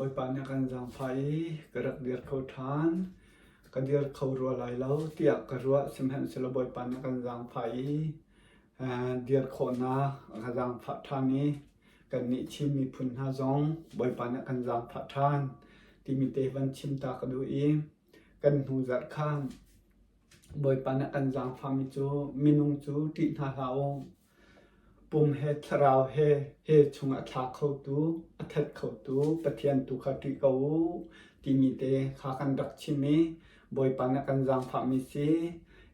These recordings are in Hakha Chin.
Bawipa nih a kan zaangfah i ka rak dir kho ṭhan. Ka dir kho rua lai lo tiah ka ruah. Sihmanhsehlaw Bawipa nih a kan zaangfah i dir khawhnak a ka zaangfah ṭhan i kannih Chin miphun hna zong Bawipa nih a kan zaangfah ṭhan timi te van chim ta ka duh i kan hnu zarh khan Bawipa nih a kan zaangfahmi cu minung cu ṭih hna hlah u. Pum he thlarau he he chungah thla khotu, a that khotu Pathian tu kha ṭih ko u timi te kha kan rak chim i Bawipa nih a kan zaangfahmi si.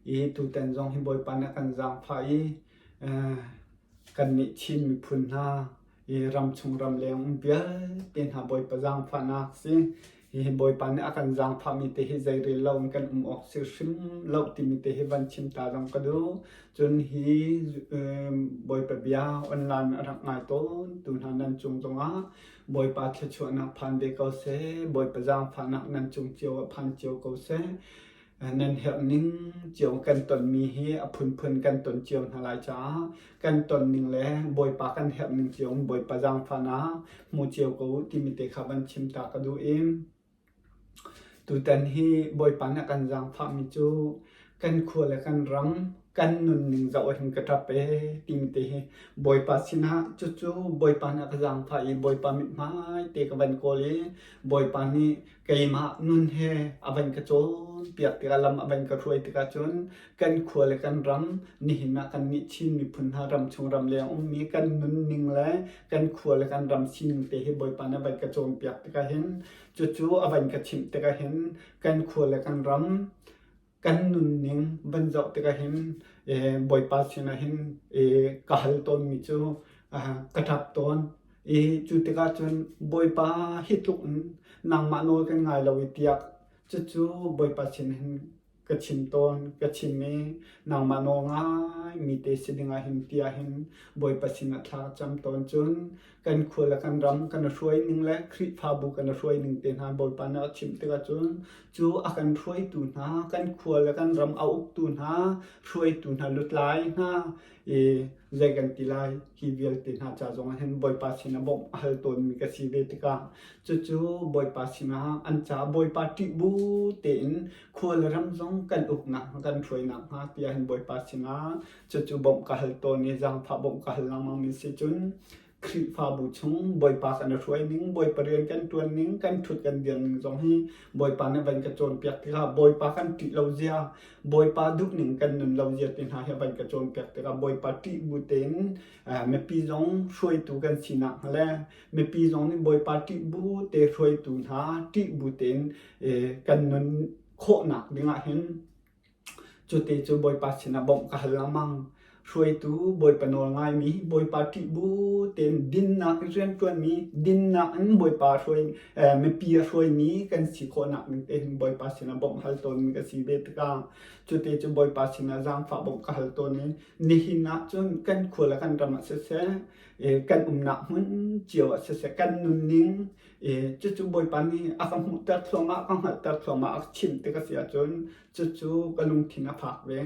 I tutan zong hi Bawipa nih a kan zaangfah i kannih Chin miphun hna i ramchung ramleng um vialte hna Bawipa zaangfahnak si. Hihi Bawipa nih a kan zaangfahmi te hi zeirel lo in kan um awk si hrim lo timi te hi van chim ta zong ka duh. Cun hi Bawipa bia online a rak ngai tawn tu hna nan cung zongah Bawipa thluachuahnak phan ve ko seh. Bawipa zaangfahnak nan cung cio ah phan cio ko seh. Nan herh ning cio kan tonmi hi a phunphun kan ton cio hna lai caah kan ton ning le Bawipa kan herh ning cio in Bawipa zaangfahnak hmu cio ko u timi te kha van chim ta ka duh i tutan hi Bawipa nih a kan zaangfahmi cu kan khua le kan ram kan nunning zoh ah hin ka ṭap ee timi te hi Bawipa sinah cucu Bawipa nih a ka zaangfah i Bawipa mithmai te ka van kawl i Bawipa nih keimah nun he a van ka cawnpiak tikah lam a van ka hruai tikah cun kan khua le kan ram nihin ah kannih Chin miphun hna ramchung ramleng ummi kan nunning le kan khua le kan ram sining te hi Bawipa nih a van ka cawnpiak tikah hin cucu a van ka chimh tikah hin kan khua le kan ram kan nunning van zoh tikah hin Bawipa sinah hin ka hal tawnmi cu ka ṭap tawn. I cu tikah cun Bawipa hi tluk in nangmah nawl kan ngai lo i tiah cucu Bawipa sin hin ka chim tawn, ka chim i nangmah nawl ngaimi te si dingah hin tiah hin Bawipa sinah thla ka cam tawn. Cun kan khua le kan ram kan i hruai ning le Khrihfabu kan i hruai ning te hna Bawipa nih a chimh tikah cun cu a kan hruaitu hna kan khua le kan ram a uktu hna hruaitu hna lutlai hna i zei kan ti lai hi vialte hna ca zong ah hin Bawipa sinah bawmh a hal tawnmi ka si ve tikah cucu Bawipa sinah an ca Bawipa ṭih bu tein khua le ram zong kan uknak kan hruainak hnga tiah hin Bawipa sinah Cucu bawmh ka hal tawn i zaangfah bawmh ka hal lengmang mi si cun Khrihfabu chung Bawipa kan i hruai ning, Bawipa rian kan ṭuan ning, kan ṭhut kan dir ning zong hi Bawipa nih van ka cawnpiak tikah Bawipa kan ṭih lo zia, Bawipa duh ning kan nun lo zia te hna hi a van ka cawnpiak tikah Bawipa ṭih bu tein mipi zong hruaitu kan sinak hnga le mipi zong nih Bawipa ṭih bu te hruaitu hna ṭih bu tein kan nun khawhnak dingah hin Cuti cu Bawipa sinah bawmh ka hal lengmang. Hruaitu Bawipa nawl ngaimi, Bawipa ṭih bu tein dinnak in rianṭuanmi, dinnak in Bawipa hruai, eh, mipi a hruaimi kan si khawhnak ning te hin Bawipa sinah bawmh hal tawnmi ka si ve tikah cuti cu Bawipa sinah zaangfah bawmh ka hal tawn i nihin ah cun kan khua le kan ram ah siseh, eh, kan umnak hmun cio ah siseh, kan nunning eh, cucu Bawipa nih a ka hmuhter thluahmah, ka hngalhter thluahmah, a ka chimh tik a si ahcun Cucu ka lungthin a fak ve.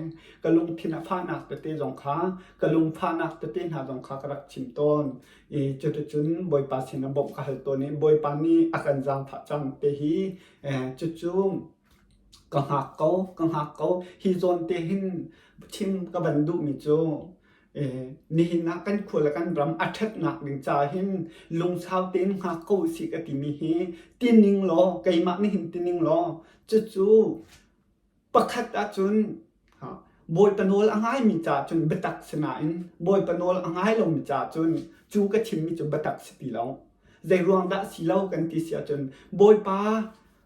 Ka lungthin a fahnak tete zong kha, ka lungfahnak tete hna zong kha ka rak chim tawn. I cuticun Bawipa sin ah bawmh ka hal tawn i Bawipa nih a kan zaangfah cang te hi cucu ka hngak ko, ka hngak ko. Hi zawn te hin chim ka van duhmi cu nihin ah kan khua le kan ram a ṭhatnak ding ca hin lungsau tein hngak ko usih ka timi hi tining law keimah nih hin tining law cucu pakhat ahcun Bawipa nawl a ngaimi caah cun biatak si nain Bawipa nawl a ngai lomi caah cun cu ka chimmi cu biatak si ti lo. Zei ruang dah si lo kan ti si ahcun Bawipa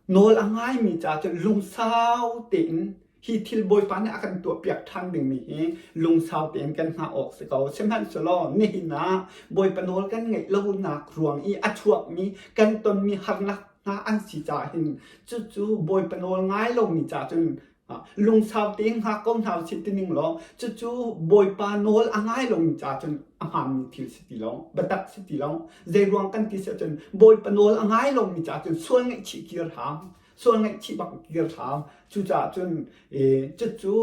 Nawl a ngaimi caah cun lungsau tein hi thil Bawipa nih a kan tuahpiak ṭhan dingmi hi lungsau tein kan hngah awk si ko. Sihmanhsehlaw nihin ah Bawipa nawl kan ngaih lonak ruang i a chuakmi kan tonmi harnak hna an si caah hin cucu Bawipa nawl ngai lomi caah cun Lungsau tein hngak ko hna usih ti ning law cucu Bawipa nawl a ngai lomi caah cun a hmaanmi thil si ti lo, biatak si ti lo. Zei ruang kan ti si ahcun Bawipa nawl a ngai lomi caah cun sual ngaihchih kir hau, sual ngaihchih bak kir hau. Cucaah cun cucu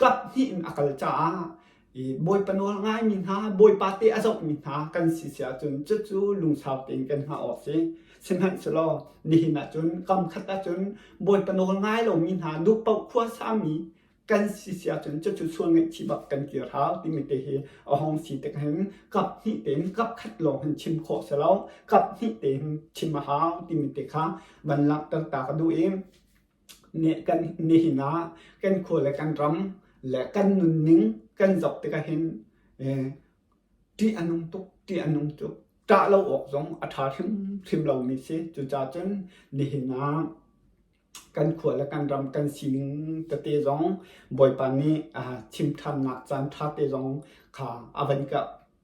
kap hnih in a kal caah i Bawipa nawl ngaimi hna, Bawipa te a zohmi hna kan si si ahcun cucu lungsau tein kan hngah awk si. Sihmanhsehlaw nihin ahcun kam khat ahcun Bawipa nawl ngai lomi hna duh paoh khua sami kan si si ahcun cucu sual ngaihchih bak kan kir hau timi te hi a hong si tik hin kap hnih tein kap khat lawng hin chim khawh si lo kap hnih tein chim a hau timi te kha van langhter ta ka duh i kan nihin ah kan khua le kan ram le kan nunning kan zoh tikah hin ṭih a nung tuk ṭih a nung tuk ṭah lo awk zong a ṭha hrimhrim lomi si cucaah cun nihin ah kan khua le kan ram kan sining tete zong Bawipa nih chim ṭhannak caan ṭha te zong kha a van ka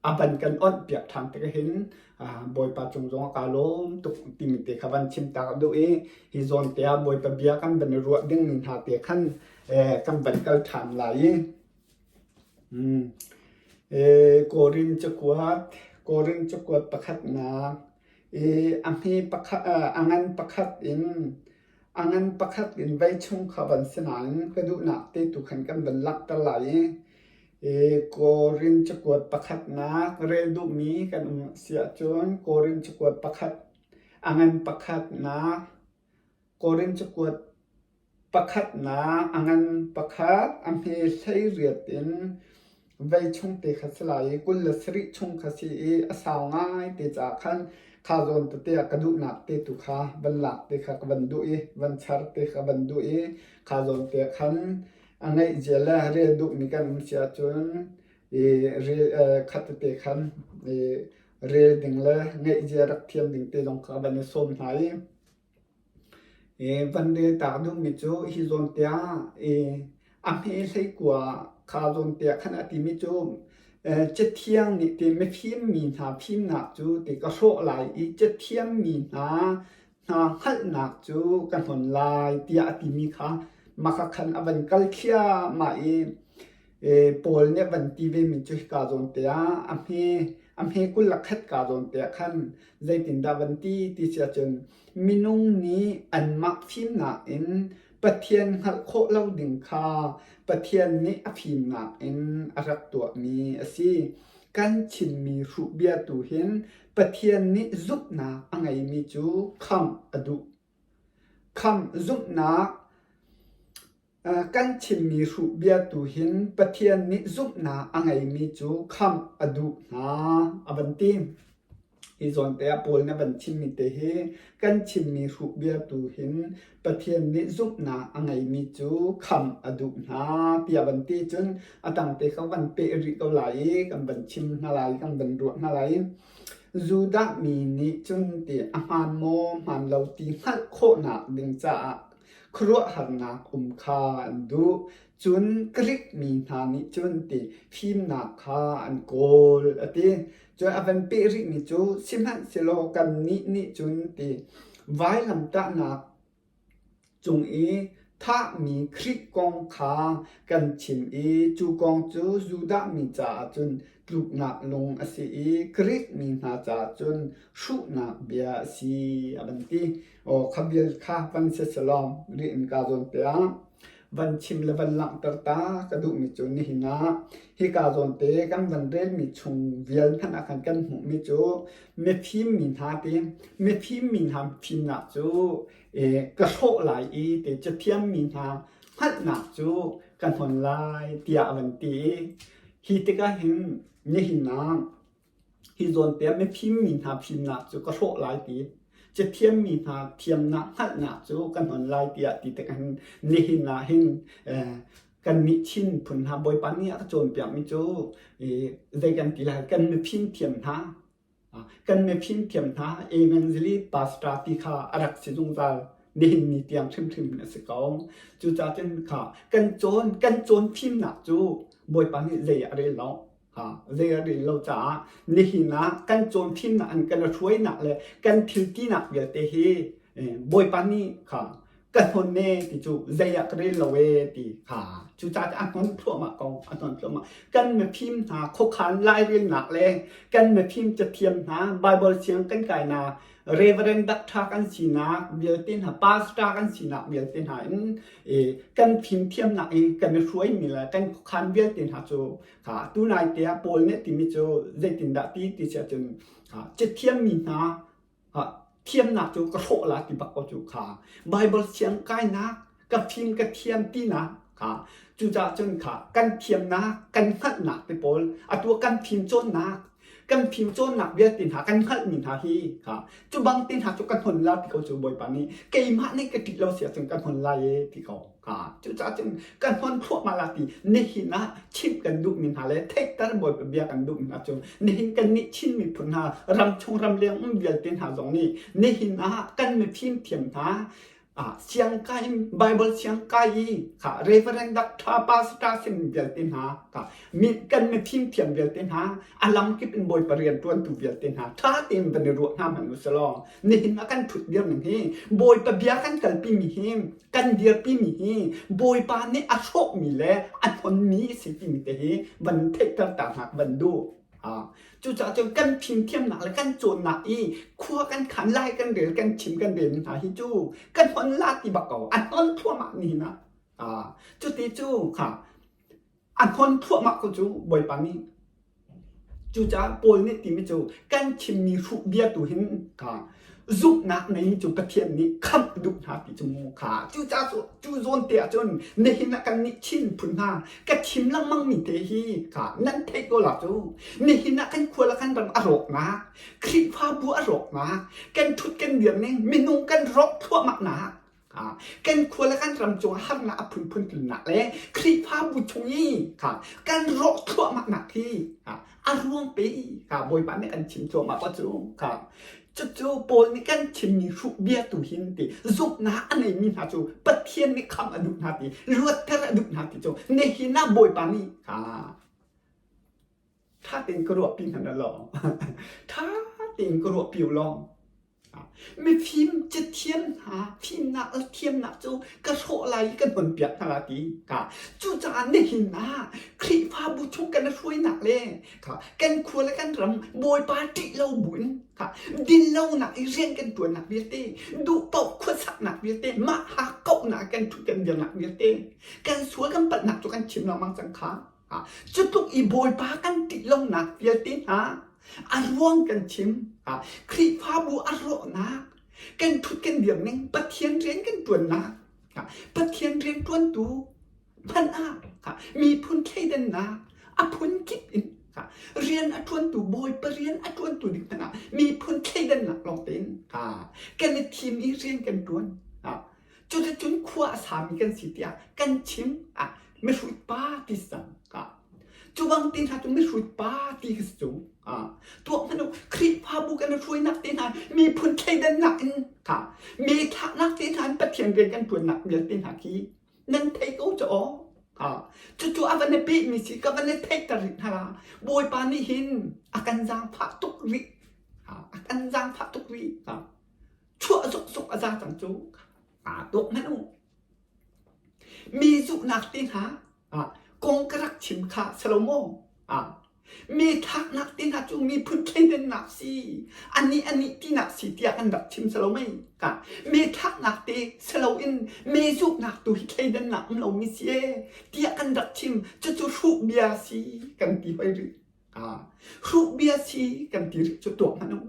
a van kan onh piak ṭhan tik hin Bawipa cung zong ah kaa lawm tuk timi te kha van chim ta ka duh i hi zawn te ah Bawipa bia kan van i ruah ding mi hna te khan kan van kal ṭhan lai i Korin cakuat Korin cakuat pakhatnak i a hme pakhat a ngan pakhat in a ngan pakhat in vei chung kha van si nain ka duhnak te tu khan kan van langhter lai i Korin cakuat pakhatnak rel duhmi kan um si ahcun Korin cakuat pakhat a ngan pakhatnak Korin cakuat Pakhatnak a ngan pakhat, a hme 18 in vei chung te kha si lai i 27 chung kha si i a sau ngai te caah khan kha zawn tete ah ka duhnak te tu kha van lak te kha ka van duh i van char te kha van duh i kha zawn te ah khan a ngeih zia le rel duhmi kan um si ahcun i rel khat tete khan i rel ding le ngeih zia rak thiam ding te zong kha van i sawm hna i Van rel tak duhmi cu hi zawn tiah a hme hleikua kha zawn tiah khan a timi cu Cathiang nih ti mifim mi hna fimnak cu ti ka hrawh lai i cathiam mi hna hna hngalhnak cu ka hnon lai tiah a timi kha mah khan a van kal thliahmah i Paul nih a van ti vemi cu hika zawn te ah a hme a hme 21 ka zawn te ah khan zeitindah van ti ti si ahcun minung nih anmah fimnak in Pathian hngalh khawh lo ding kha Pathian nih a fimnak in a rak tuahmi a si. Kan chimmi hruh bia tu hin Pathian nih zumhnak a ngeimi cu khamh a duh. Khamh zumhnak Kan chimmi hruh bia tu hin Pathian nih zumhnak a ngeimi cu khamh a duh hna a van ti. Hi zawn te ah Paul nih a van chimmi te hi kan chimmi hruh bia tu hin Pathian nih zumhnak a ngeimi cu khamh a duh hna tiah van ti cun a tang te kha van peh rih ko lai i kan van chim hna lai kan van ruah hna lai. Judah mi nih cun ti a hmaan maw hmaan lo ti hngalh khawhnak ding caah khuaruahharnak um kha an duh. Cun Grik mi hna nih cun ti fimnak kha an kawl a ti. Cun a van peh rihmi cu sihmanhsehlaw kannih nih cun ti vailamtahnak cung i thahmi Khrih kong kha kan chim i cu kong cu Judah mi caah cun tluknak lung a si i Grik mi hna caah cun hruhnak bia a si a van ti. Aw kha vial kha van si selawng rih in ka zawn te ah van chim le van langhter ta ka duhmi cu nihin ah hika zawn te kan van relmi chung vial hmanh ah khan kan hmuhmi cu mifim mi hna ti mifim mi hna fimnak cu ka hrawh lai i ti cathiam mi hna hngalhnak cu ka hnon lai tiah a van ti i hi tikah hin nihin ah Hi zawn te ah mifim mi hna fimnak cu ka hrawh lai ti, cathiam mi hna thiamnak hngalhnak cu ka hnon lai tiah ti tikah hin nihin ah hin kannih Chin phun hna Bawipa nih a ka cawnpiakmi cu zei kan ti lai kan mifim thiam hna kan mifim thiam hna evangelist pastor ti kha a rak si zungzal nihin ni tiang hrimhrim a si ko. Cucaah cun kha kan cawn kan cawn fimnak cu Bawipa nih zei a rel lo. Zei a rel lo caah nihin ah kan cawnfimnak an kan hruainak le kan thil tinak vialte hi Bawipa nih kha ka hnon ne ti cu zei ah ka rel lo e ti kha cucaah a hnon thluahmah ko a hnon thluahmah kan mifim hna khuakhan lairelnak le kan mifim cathiam hna Bible siang kan kainak Reverend Doctor kan sinak vialte hna pastor kan sinak vialte hna in kan fimthiamnak in kan i hruaimi le kan khuakhan vialte hna cu Kha tunai te ah Paul nih timi cu zeitindah ti ti si ahcun cathiammi hna. Thiamnak cu ka hrawh la ti bak ko cu kha. Bible siang kainak ka fim ka thiam tinak kha cucaah cun kha kan thiamnak kan hngalhnak te pawl atu kan fim cawnnak kan fim cawnnak vialte hna kan hngalhmi hna hi kha cu bang te hna cu ka hnon la ti ko cu Bawipa nih keimah nih ka ṭih lo si ahcun ka hnon lai e ti ko kha cucaah cun ka hnon thluahmah la ti nihin ah chimh kan duhmi hna le theihter Bawipa bia kan duhmi hna cu nihin kan nih Chin miphun hna ramchung ramleng um vialte hna zong nih nihin ah kan mifim thiam hna siangkai Bible siangkai i kha Reverend Doctor Pastor sin vialte hna kha mi kan mifim thiam vialte hna a lamkip in Bawipa rian ṭuantu vialte hna ṭha tein van i ruah hna hmanh usalaw nihin a kan ṭhut dir ning hi Bawipa bia kan kalpi mi hi kan dirpi mi hi Bawipa nih a hrawhmi le a hnonmi si timi te hi van theihter ta hna van duh. Cucaah cun kan fimthiamnak le kan cawnnak i khua kan khan lai kan rel kan chim kan rel hna hi cu kan hon la ti bak ko a hnon thluahmah ni na cuti cu kha a hnon thluahmah ko cu Bawipa nih cucaah Paul nih timi cu kan chimmi hruh bia tu hin kha zumhnak nei cu Pathian nih khamh duh hna ti cu mu kha cucaah cu cu zawn te ahcun nihin ah kan nih Chin phun hna ka chim lengmang mi te hi kha nan theih ko la cu nihin ah kan khua le kan ram a rawknak Khrihfabu a rawknak kan thut kan dir ning minung kan rawk thluahmah nak kan khua le kan ram cungah harnak a phunphun tlunnak le Khrihfabu chung i kha kan rawh thluahmah nak hi a ruang pe kha Bawipa nih an chim thluahmah ko cu kha cucu Paul nih kan chimmi hruh bia tu hin ti zumhnak a neimi hna cu Pathian nih khamh a duh hna ti luatter a duh hna ti cu nihin ah Bawipa nih kha ṭha tein ka ruahpi hna law ṭha tein ka ruahpi u law Mifim cathiam hna fimnak le thiamnak cu ka hrawh lai i ka hnonpiak hna lai ti ka. Cucaah nihin ah Khrihfabu chung kan i hruainak le kha kan khua le kan ram Bawipa ṭih lo buin kha dinlonak i rian kan ṭuannak vialte, duh paoh khuasaknak vialte, mah hakkauhnak kan ṭhut kan dirnak vialte, kan sual kan palhnak cu kan chim lengmang cang kha. Cu tluk i Bawipa kan ṭih lonak vialte hna a ruang kan chim. Khrihfabu a rawhnak, kan ṭhut kan dir ning, Pathian rian kan ṭuannak, Pathian rian ṭuantu hmanh ah miphun thleidannak a phunkip in rian a ṭuantu Bawipa rian a ṭuantu ding hmanh ah miphun thleidannak lawng tein kan i thim i rian kan ṭuan. Cuticun khua a sami kan si tiah kan chim ah mihrut pa ti sang ka. Cu bang te hna cu mihrut pa ti ka si cu. Tuak hmanh u Khrihfabu kan i hruainak te hna miphun thleidannak in ka me thlaknak te hna in Pathian rian kan ṭuannak vialte hna khi nan thei ko cu aw. Cucu a van i pehmi si ka van i theihter rih hna la. Bawipa nih hin a kan zaangfah tuk rih. A kan zaangfah tuk rih. Chuah zokzok a za cang cu. Aa tuak hmanh u. Mi zuhnak te hna ah kong ka rak chim kha Salomo ah mi thlaknak te hna cu miphun thleidannak si anih anih tinak si tiah kan rak chim Salomei ka mi thlaknak te silo in mi zuhnak tu hi thleidannak um lomi si e tiah kan rak chim cucu hruh bia si kan ti hoi rih ah hruh bia si kan ti rih cu tuak hmanh u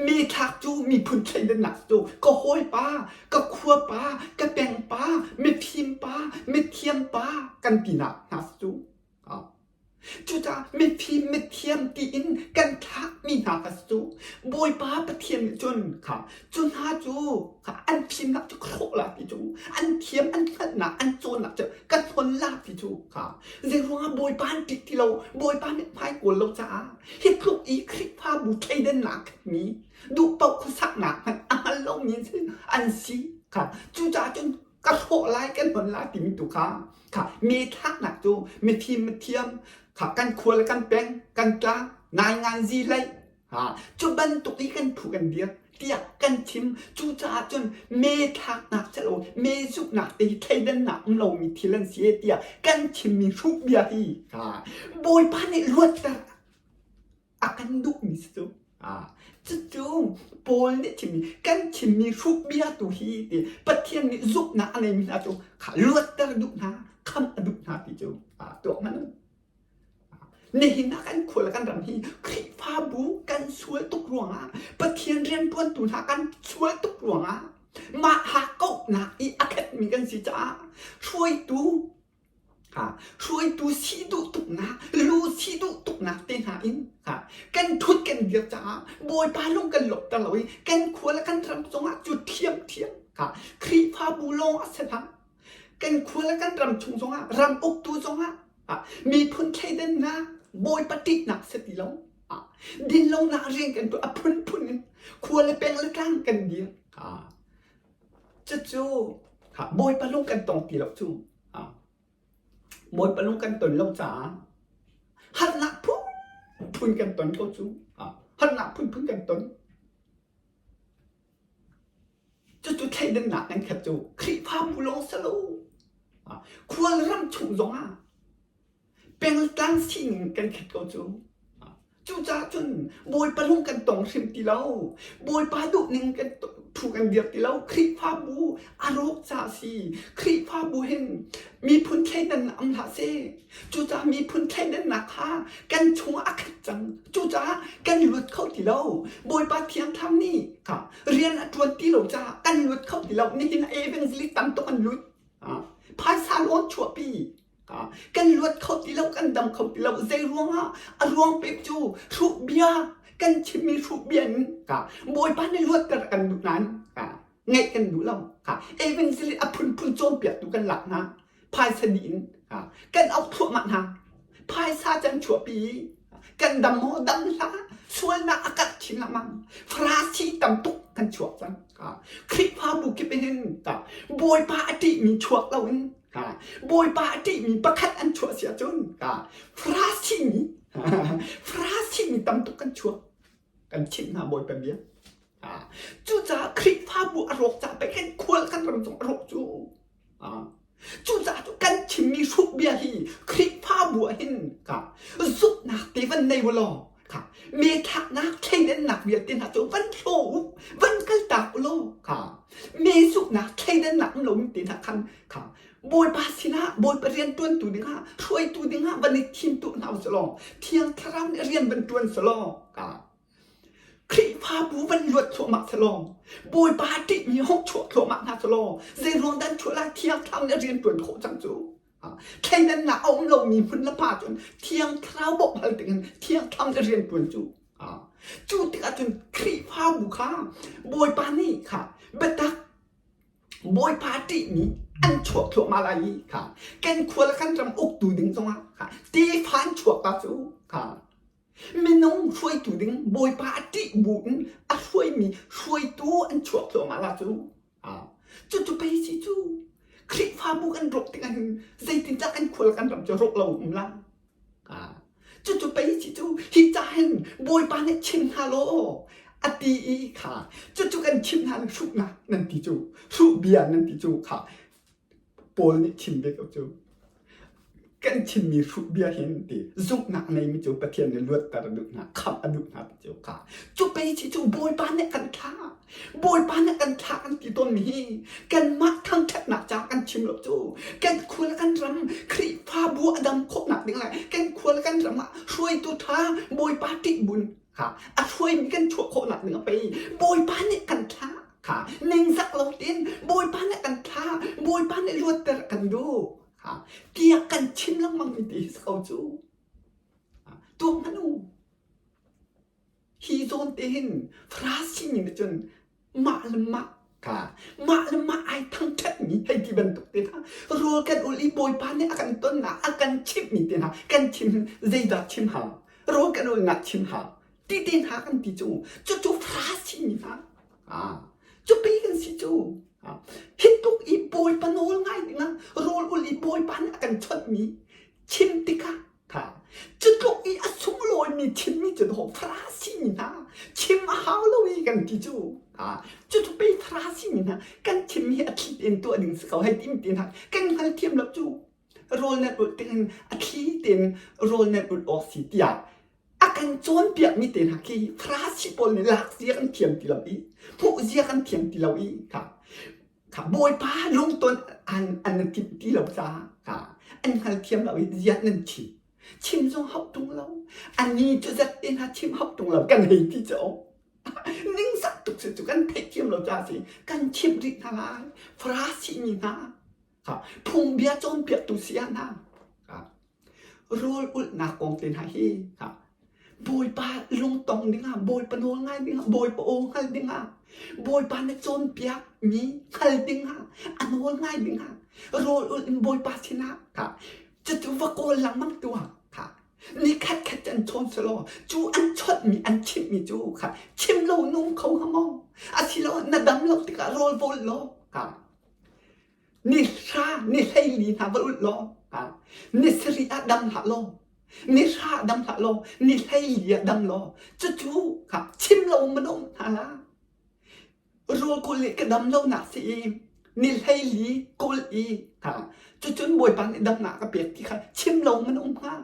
Mi thlak cu miphun thleidannak cu ka hawipa, ka khuapa, ka pengpa, mifim pa, mithiam pa kan tinak hna cu. Cucaah mifim mithiam tiin kan thlakmi hna kha cu Bawipa Pathian nih cun kha cu hna cu kha an fimnak cu ka hrawh la ti cu an thiam an hngalhnak an cawnnak cu ka hnon la ti cu kha zeiruangah Bawipa an ṭih ti lo Bawipa mithmai kawl lo caah Hi tluk i Khrihfabu thleidannak mi duh paoh khuasaknak hmanh a hngal lomi an si kha cucaah cun ka hrawh lai kan hnon lai timi tu kha kha me thlaknak cu mifim mithiam kha kan khua le kan peng kan tlang nainganzi lei ha cu bantuk i kan phu kan dir tiah kan chim cucaah cun me thlaknak selo me zuknak te hi thleidannak um lomi thil an si tiah kan chimmi hruh bia hi ha Bawipa nih luatter a kan duhmi si cu cucu Paul nih chimmi kan chimmi hruh bia tu hi ti Pathian nih zumhnak a neimi hna cu kha luatter duh hna khamh a duh hna ti cu tuak hmanh u. Nihin ah kan khua le kan ram hi Khrihfabu kan sual tuk ruangah Pathian rianṭuantu hna kan sual tuk ruangah mah hakkauhnak i a khatmi kan si caah hruaitu hruaitu si duh tuknak, lu si duh tuknak te hna in kan ṭhut kan dir caah Bawipa lung kan lawmhter lo i kan khua le kan ram zongah cu ṭhiamṭhiam Khrihfabu lawng a si hlah. Kan khua le kan ram chung zongah ram uktu zongah miphun thleidannak Bawipa ṭihnak si ti lo. Dinlonak rian kan tuah a phunphun in khua le peng le tlang kan dir. Cucu Bawipa lung kan tong ti lo cu. Bawipa lung kan ton lo caah harnak phunphun kan ton ko cu. Harnak phunphun kan ton. Cucu thleidannak kan khat cu Khrihfabu lawng si lo. Khualram chung zongah pengtlang sining kan khat ko cu. Cucaah cun Bawipa lung kan tong hrim ti lo. Bawipa duhning kan thu kan dir ti lo. Khrihfabu a rawk ca a si. Khrihfabu hin miphun thleidannak um hlah seh. Cucaah miphun thleidannak kha kan chungah a khat cang. Cucaah kan luat kho ti lo. Bawipa Thiang Thlarau nih kha rian a ṭuan ti lo caah kan luat kho ti lo. Nihin ah evangelist tam tuk an lut. Phaisa lawn chuahpi. Kan luat kho ti lo, kan dam kho ti lo. Zei ruangah? A ruang pek cu hruh bia kan chimmi hruh bia in Bawipa nih luatter kan duh nain ngaih kan duh lo. Evangelist a phunphun cawnpiaktu kan lak hna. Phaisa dih in kan auh thluahmah hna. Phaisa can chuahpi i kan dam maw dam hlah sualnak a karh chin lengmang. Farasi tam tuk kan chuak cang. Khrihfabu kip hin Bawipa a ṭihmi chuak loin Bawipa a ṭihmi pakhat an chuah si ahcun Farasi mi Farasi mi tam tuk kan chuak kan chimh hna Bawipa bia. Cucaah Khrihfabu a rawk caah pei kan khual kan ram zong a rawk cu. Cucaah cu kan chimmi hruk bia hi Khrihfabu ah hin zumhnak te van nei u law me thlaknak thleidannak vialte hna cu van hlaw u van kaltak u law me zumhnak thleidannak um lomi te hna khan kha Bawipa sinah Bawipa rian ṭuantu dingah hruaitu dingah van i thim tuah hna u law Thiang Thlarau nih rian van ṭuan selaw Khrihfabu van luat thluahmah selaw Bawipa ṭihmi hong chuah thluahmah hna selaw zei ruang dah an chuah lai Thiang Thlarau nih rian ṭuan khawh cang cu Thleidannak a um lomi hmun le pa cun Thiang Thlarau bawmh hal dingin Thiang Thlarau nih rian ṭuan cu. Cu tikah cun Khrihfabu kha Bawipa nih kha biatak Bawipa ṭihmi an chuak thluahmah lai i kha kan khua le kan ram uktu ding zongah kha tefa an chuak ta cu kha minung hruaitu ding Bawipa a ṭih bu in a hruaimi hruaitu an chuak thluahmah la cu. Cucu pei si cu Khrihfabu kan rawk tikah hin zeitindah kan khual kan ram cu rawk lo um la? Cucu pei si cu hi ca hin Bawipa nih chim hna law a ti i kha cucu kan chim hna le hruhnak nan ti cu hruh bia nan ti cu kha Paul nih chim ve ko cu. Kan chimmi hruh bia hin ti zumhnak neimi cu Pathian nih luatter a duh hna, khamh a duh hna ti cu kha. Cu pei si cu Bawipa nih kan thlah. Bawipa nih kan thlah kan ti tawnmi hi kanmah thangṭhatnak ca kan chim lo cu. Kan khua le kan ram Khrihfabu a dam khawhnak ding le kan khua le kan ram ah hruaitu ṭha Bawipa ṭih bun kha a hruaimi kan chuah khawhnak ding a pei Bawipa nih kan thlah. Kha ningzak lo tein Bawipa nih kan thlah, Bawipa nih luatter kan duh. Ha, tiah kan chim lengmang mi ti hi si ko cu. Tuak hmanh u. Hi zawn te hin Farasi mi nih cun mah le mah ka mah le mah ai thangṭhat mi hei ti bantuk te hna rawl kan ul i Bawipa nih a kan tonnak a kan chimh mi te hna kan chim zeidah chim hau rawl kan ulnak chim hau ti te hna kan ti cu cucu Farasi mi hna Cu pi kan si cu. Hi tluk i Bawipa nawl ngai dingah rawl ul i Bawipa nih a kan chawnhmi chim tikah kha cu tluk i a sunglawimi chimmi cu dawh Farasi mi hna chim a hau lo i kan ti cu. Cucu pei Farasi mi hna kan chimmi hi a thli tein tuah ding si ko hei timi te hna kan hngalthiam lo cu. Rawl nan ulh tikin a thli tein rawl nan ulh awk si tiah a kan cawnpiakmi te hna khi Farasi pawl nih lak zia kan thiam ti lo i hmuh zia kan thiam ti lo i kha kha Bawipa lungton an an timh ti lo caah kha an hngalthiam lo i zia nan chim. Chim zong hauh ṭung lo. Ani cu zat te hna chim hauh ṭung lo kan hei ti cu. Ningzak tuk si cu kan theihthiam lo caah si kan chimh rih hna lai. Farasi mi hna phungbia cawnpiaktu si ah hna rawl ulhnak kong te hna hi Bawipa lungtong dingah Bawipa nawl ngai dingah Bawipa aw hngal dingah Bawipa na cawnpiak mi hngal dingah a nawl ngai dingah rawl ulh in Bawipa sinah cucu va kawl lengmang tuah Nikhat khat cu an chawn selaw cu an chawnhmi an chimhmi cu kha chim lo nung kho hnga maw? Asiloah na dam lo tikah rawl vawl law ha ni hra ni 14 hna va ulh law ha ni sarih ah dam hlah law ni hra ah dam hlah law ni 14 ah dam law cucu kha chim lo man um hna la. Rawl kawl nih ka dam lonak si i ni 14 kawl i ha cucun Bawipa nih damnak ka pek ti kha chim lo man um hnga.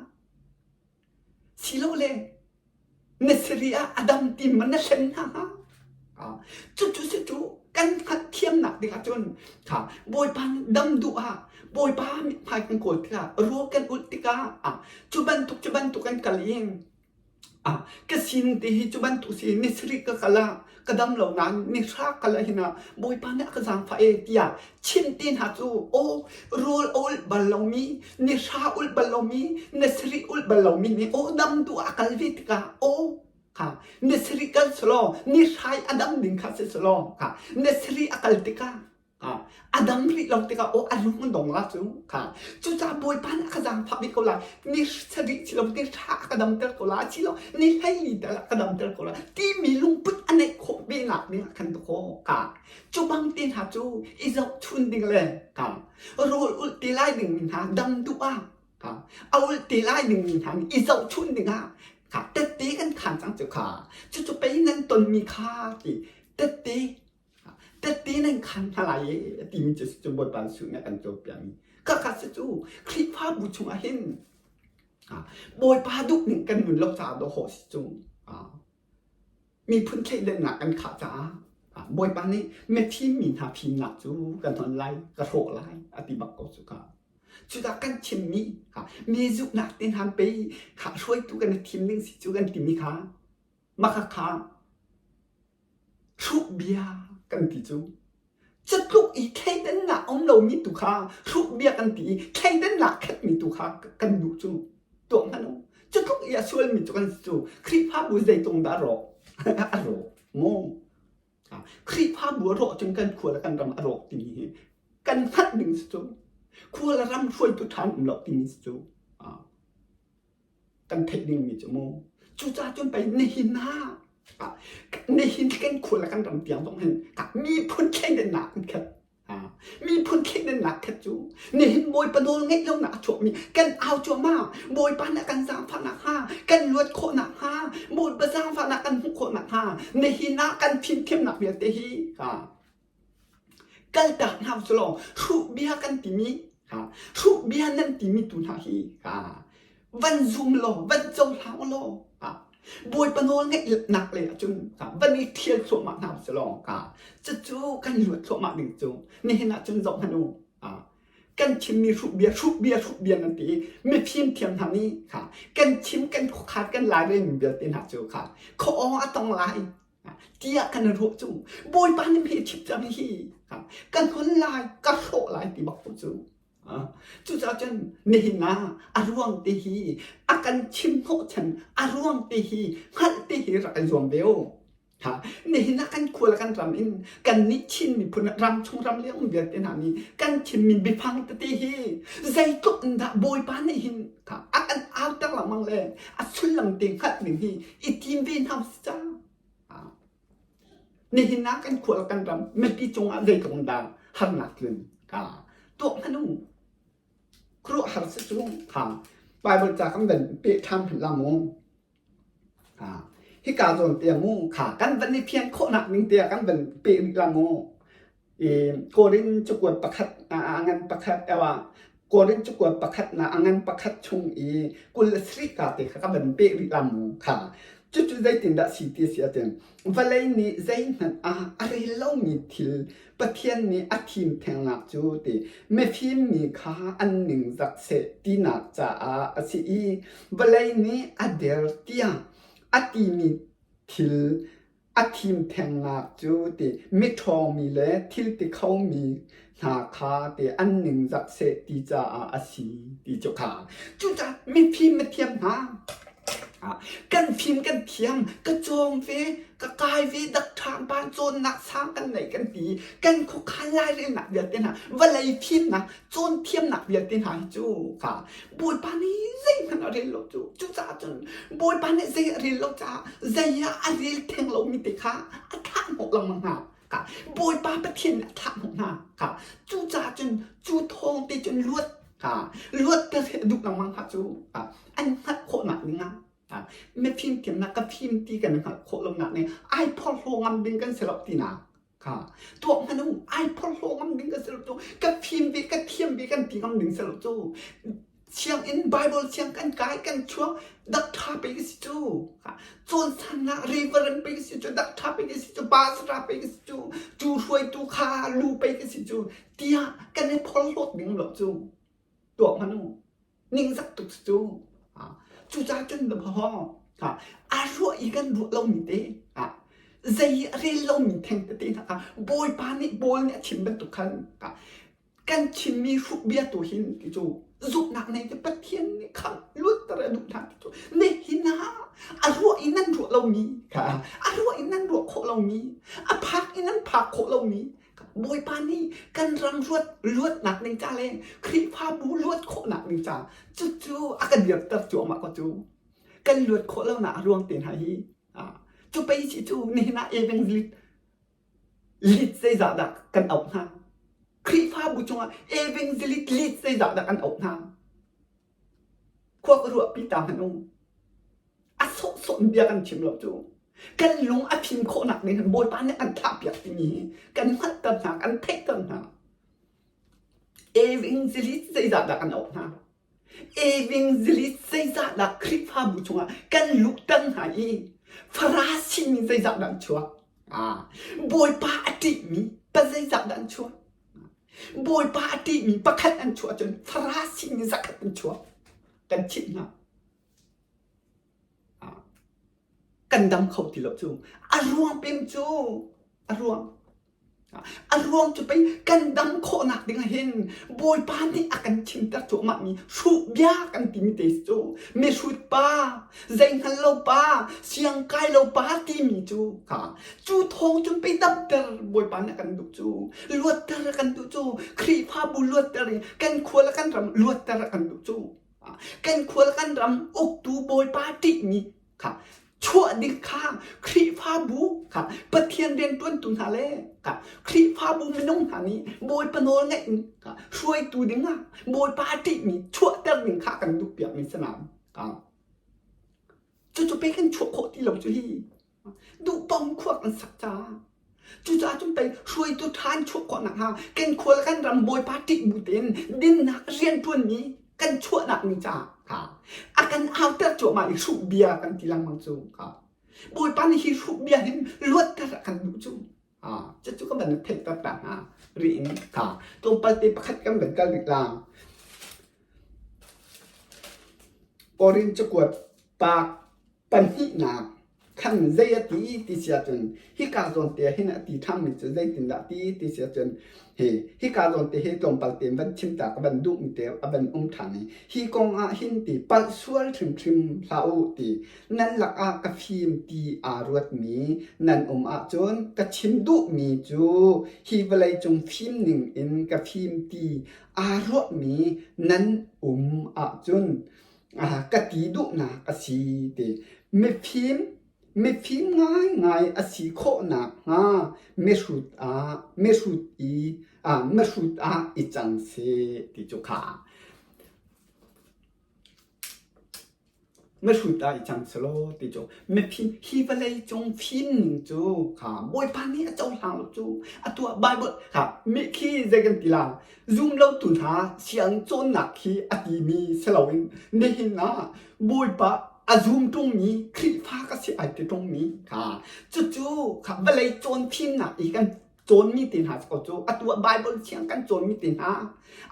Silole na siri ah a dam ti man na hlen hna hnga. Cucu si cu kan hngalhthiamnak ding ahcun kha Bawipa nih dam duh ah Bawipa mithmai kan kawl tikah rawl kan ulh tikah cu bantuk cu bantuk kan kal i Ka sining te hi cu bantuk si ni sarih ka kal ah ka dam lo nain ni hra kal ah hin ah Bawipa nih a ka zaangfah ee tiah chim te hna cu aw rawl a ulh bal lomi ni hra ulh bal lomi ni sarih ulh bal lomi nih aw dam duh ah a kal ve tikah aw kha ni sarih kal selaw ni hra i a dam ding kha si selaw kha ni sarih a kal tikah A dam rih lo tikah aw a lung an dong la cu kha cucaah Bawipa nih a ka zaangfah bik ko lai ni sarih si lo ni hra a ka damter ko lai si lo ni 14 tal a ka damter ko lai timi lungput a neih khawh ve nak ding ah khan dakaw ka cu bang te hna cu i zohchun ding le ka rawl ulh te lai ding mi hna dam duh ah ka a ulh te lai ding mi hna nih i zohchun ding ah kha tette kan khan cang cu kha cucu pei nan tonmi kha ti tette Tette nan khan hna lai i a timi cu cu Bawipa Jesuh nih a kan cawnpiakmi khakha si cu Khrihfabu chungah hin Bawipa duhning kan nun lo caah dawh si cu miphun thleidannak kan khah caah Bawipa nih mifim mi hna fimnak cu kan hon lai ka hrawh lai a ti bak ko cu ka cudah kan chimmi mi zuknak te hna pei kha hruaitu kan i thim ding si cu kan timi kha Makhakha hruh bia kan ti cu catluk i thleidannak um lomi tu kha hruh bia kan ti i thleidannak khatmi tu kha kan duh cu tuah hmanh u catluk i a sualmi cu kan si cu Khrihfabu zeitung dah a rawk a rawk maw Khrihfabu a rawh cun kan khua le kan ram a rawk timi hi kan hngalh ding si cu khua le ram hruaitu ṭha an um lo timi si cu kan theih dingmi cu mu cucaah cun pei nihin ah nihin kan khua le kan ram tiang zong hin miphun thleidannak an khat miphun thleidannak khat cu nihin bawipa nawl ngeih lonak a chuakmi kan au cuahmah bawipa nih a kan zaangfahnak hnga kan luat khawhnak hnga bawipa zaangfahnak kan hmuh khawhnak hnga nihin ah kan fimthiamnak vialte hi Kaltak hna usih law hruh bia kan timi hruh bia nan timi tu hna hi van zum law van cohlang law Bawipa nawl ngeihnak lei ahcun van i ṭhial thluahmah hna usih law cucu kan luat thluahmah ding cu nihin ahcun zoh hmanh u kan chimmi hruh bia hruh bia hruh bia nan ti i mifim thiam hna nih kan chim kan khuakhan kan lairelmi vialte hna cu kha khuaawng a tong lai tiah kan ruah cu Bawipa nih hme chip cang hi kan hon lai ka hrawh lai ti bak cu cucaah cun nihin ah a ruang te hi a kan chim hnawhchan a ruang te hi hngalh te hi rak i zuam ve u nihin ah kan khua le kan ram in kan nih Chin miphun ram chung ram leng um vialte hna nih kan chimmi biafang tete hi zeitluk in dah Bawipa nih hin a kan auter lengmang le a sullam te hngalh ding hi i tim ve hna usih ca. Nihin ah kan khua kan ram mipi cungah zeitluk in dah harnak tlun ka tuah hmanh u. Khuaruahhar si cu ha Bible ca kan van peh ṭhan hmanh la mu. Ha hika zawn te mu kha kan van i fian khawhnak ning te ah kan van peh rih la mu. Korin cakuat pakhat a ngan pakhat ewa Korin cakuat pakhat na a ngan pakhat chung i 23 ka te kha ka van peh rih la mu kha. Cucu zeitindah si ti a si ahcun vawlei nih zeihmanh ah a rel lomi thil Pathian nih a thim thengnak cu ti mifim mi kha an ningzak seh tinak caah a si i vawlei nih a der tiah a timi thil a thim thengnak cu ti miṭhawngmi le thil ti khomi hna kha ti an ningzak seh ti caah a si ti cu kha. Cucaah mifim mithiam hna kan fim kan thiam ka cawng ve ka kai ve dakṭhang ban cawnnak sang kan nei kan ti kan khuakhan lairelnak vialte hna vawlei fimnak cawn thiamnak vialte hna hi cu kha Bawipa nih zeihmanh a rel lo cu. Cucaah cun Bawipa nih zei a rel lo caah zei ah a rel theng lomi te kha a thah hnawh lengmang hna. Kha Bawipa Pathian nih a thah hnawh hna. Kha cucaah cun cu thawng te cun luat kha luatter hi a duh lengmang hna cu an hngalh khawhnak ding ah mifim thiamnak ka fim ti kan hngalh khawh lonak nih ai phorhlaw ngam ding kan si lo tinak Kha tuak hmanh u ai phorhlaw ngam ding ka si lo cu ka fim ve ka thiam ve kan ti ngam ding si lo cu sianginn Bible siang kan kai kan chuak dak ṭha pe ka si cu cawnsannak reverend pe ka si cu dak ṭha pe ka si cu pastor pe ka si cu cu hruaitu kha lu pe ka si cu tiah kan i phorhlawt ding lo cu tuak hmanh u ningzak tuk si cu. Cucaah cun na a ruah i kan ruah lomi te zei a rel lomi theng tete hna kha Bawipa nih Bawl nih a chim bantuk khan kan chimmi hruh bia tu hin ti cu zumhnak nei cu Pathian nih khamh luatter a duh hna ti cu nihin ah a ruah i nan ruah lomi kha a ruah i nan ruah khawh lomi a phak i nan phak khawh lomi Bawipa nih kan ram ruat luatnak ding ca le Khrihfabu luat khawhnak ding ca cucu a kan dirter cuahmah ko cu. Kan luat khawh lonak a ruang te hna hi cu pei si cu nihin ah evangelist lit zeizah dah kan auh hna. Khrihfabu cungah evangelist lit zeizah dah kan auh hna. Khua ka ruahpi ta hmanh u. A sawhsawh in bia kan chim lo cu. Kan lung a fim khawhnak ding hin Bawipa nih an thlahpiak timi hi kan hngalhter hna, kan theihter hna. Evangelist zeizah dah kan auh hna? Evangelist zeizah dah Khrihfabu chungah kan luhter hna i Farasi mi zeizah dah an chuak? Ah, Bawipa a ṭihmi pa zeizah dah an chuak? Bawipa a ṭihmi pakhat an chuah cun Farasi mi zakhat an chuak. Kan chimh hna. Kan dam kho ti lo cu. A ruang pem cu a ruang. A ruang cu pei kan dam khawhnak ding ah hin Bawipa nih a kan chimter cuahmahmi hruh bia kan timi te cu mihrut pa, zei hngal lo pa, siang kai lo pa timi cu kha Cu thawng cun pei damter Bawipa nih a kan duh cu. Luatter a kan duh cu. Khrihfabu luatter i kan khua le kan ram luatter a kan duh cu. Kan khua le kan ram uktu Bawipa ṭihmi kha chuah ding kha Khrihfabu kha Pathian rianṭuantu hna le kha Khrihfabu minung hna nih Bawipa nawl ngaih in kha hruaitu dingah Bawipa ṭihmi chuahter ding kha kan duhpiakmi si nain cucu pei kan chuah khawh ti lo cu hi. Duhpom khua kan sak caah cucaah cun pei hruaitu ṭha an chuah khawh nakhnga kan khua le kan ram bawipa ṭih bu tein dinnak rianṭuanmi kan chuahnak ding caah kha a kan auter cuahmah i hruh bia kan ti lengmang cu kha bawipa nih hi hruh bia hin luatter a kan duh cu cucu ka van theihter ta hna rih in kha tlawmpal te pakhat kan van kal rih la Korin cakuat pa Pahnihnak khan zei a ti ti si ahcun hika zawn te ah hin a ti ṭhanmi cu zeitindah ti ti si ahcun hi hika zawn te hi tlawmpal tein van chim ta ka van duhmi te a van um ṭhan i hi kong ah hin ti palh sual hrimhrim hlah u ti nan lakah ka fim ti aa ruatmi nan um ahcun ka chim duhmi cu hi vawleicung fim ning in ka fim ti aa ruahmi nan um ahcun ka ti duhnak a si ti. Mifim, mifim ngaingai a si khawh nakhnga mihrut ah, mihrut i, ah, mihrut ah i cang seh ti cu kha. Mihrut ah i cang selaw ti cu mifim hi vawlei cung fim ning cu kha Bawipa nih a cohlang lo cu a tuah Bible kha mi khi zei kan ti la Zumlotu hna siang cawnnak khi a timi si loin nihin ah Bawipa. a zum ṭungmi Khrihfa ka si ai ti ṭungmi kha cucu kha vawlei cawn fimnak i kan cawnmi te hna ko cu atu ah Bible thiang kan cawnmi te hna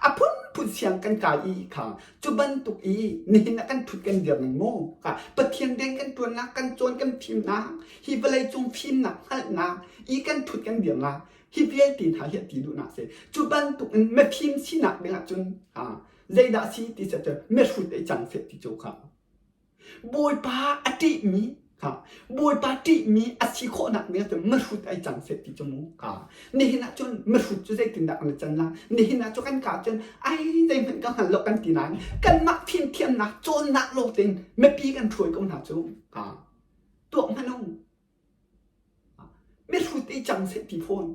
a phunphun siang kan kai i kha cu bantuk i nihin ah kan ṭhut kan dir ning mu kha Pathian rian kan ṭuannak kan cawn kan fimnak hi vawlei cung fimnak hngalhnak i kan ṭhut kan dirnak hi vialte hna hi a ti duhnak si cu bantuk in mifim sinak ding ahcun zeidah si ti cu mihrut ei cang seh ti cu kha Bawipa a ṭihmi kha Bawipa ṭihmi a si khawhnak ding ahcun mihrut ei cang seh ti cu mu kha nihin ah cun mihrut cu zeitindah kan i can la nihin ah cu kan ka cun ai zeihmanh ka hngal lo kan ti nain kanmah fimthiamnak cawnnak lo tein mipi kan hruai ko hna cu kha tuak hmanh u Mihrut i cang seh ti fawn.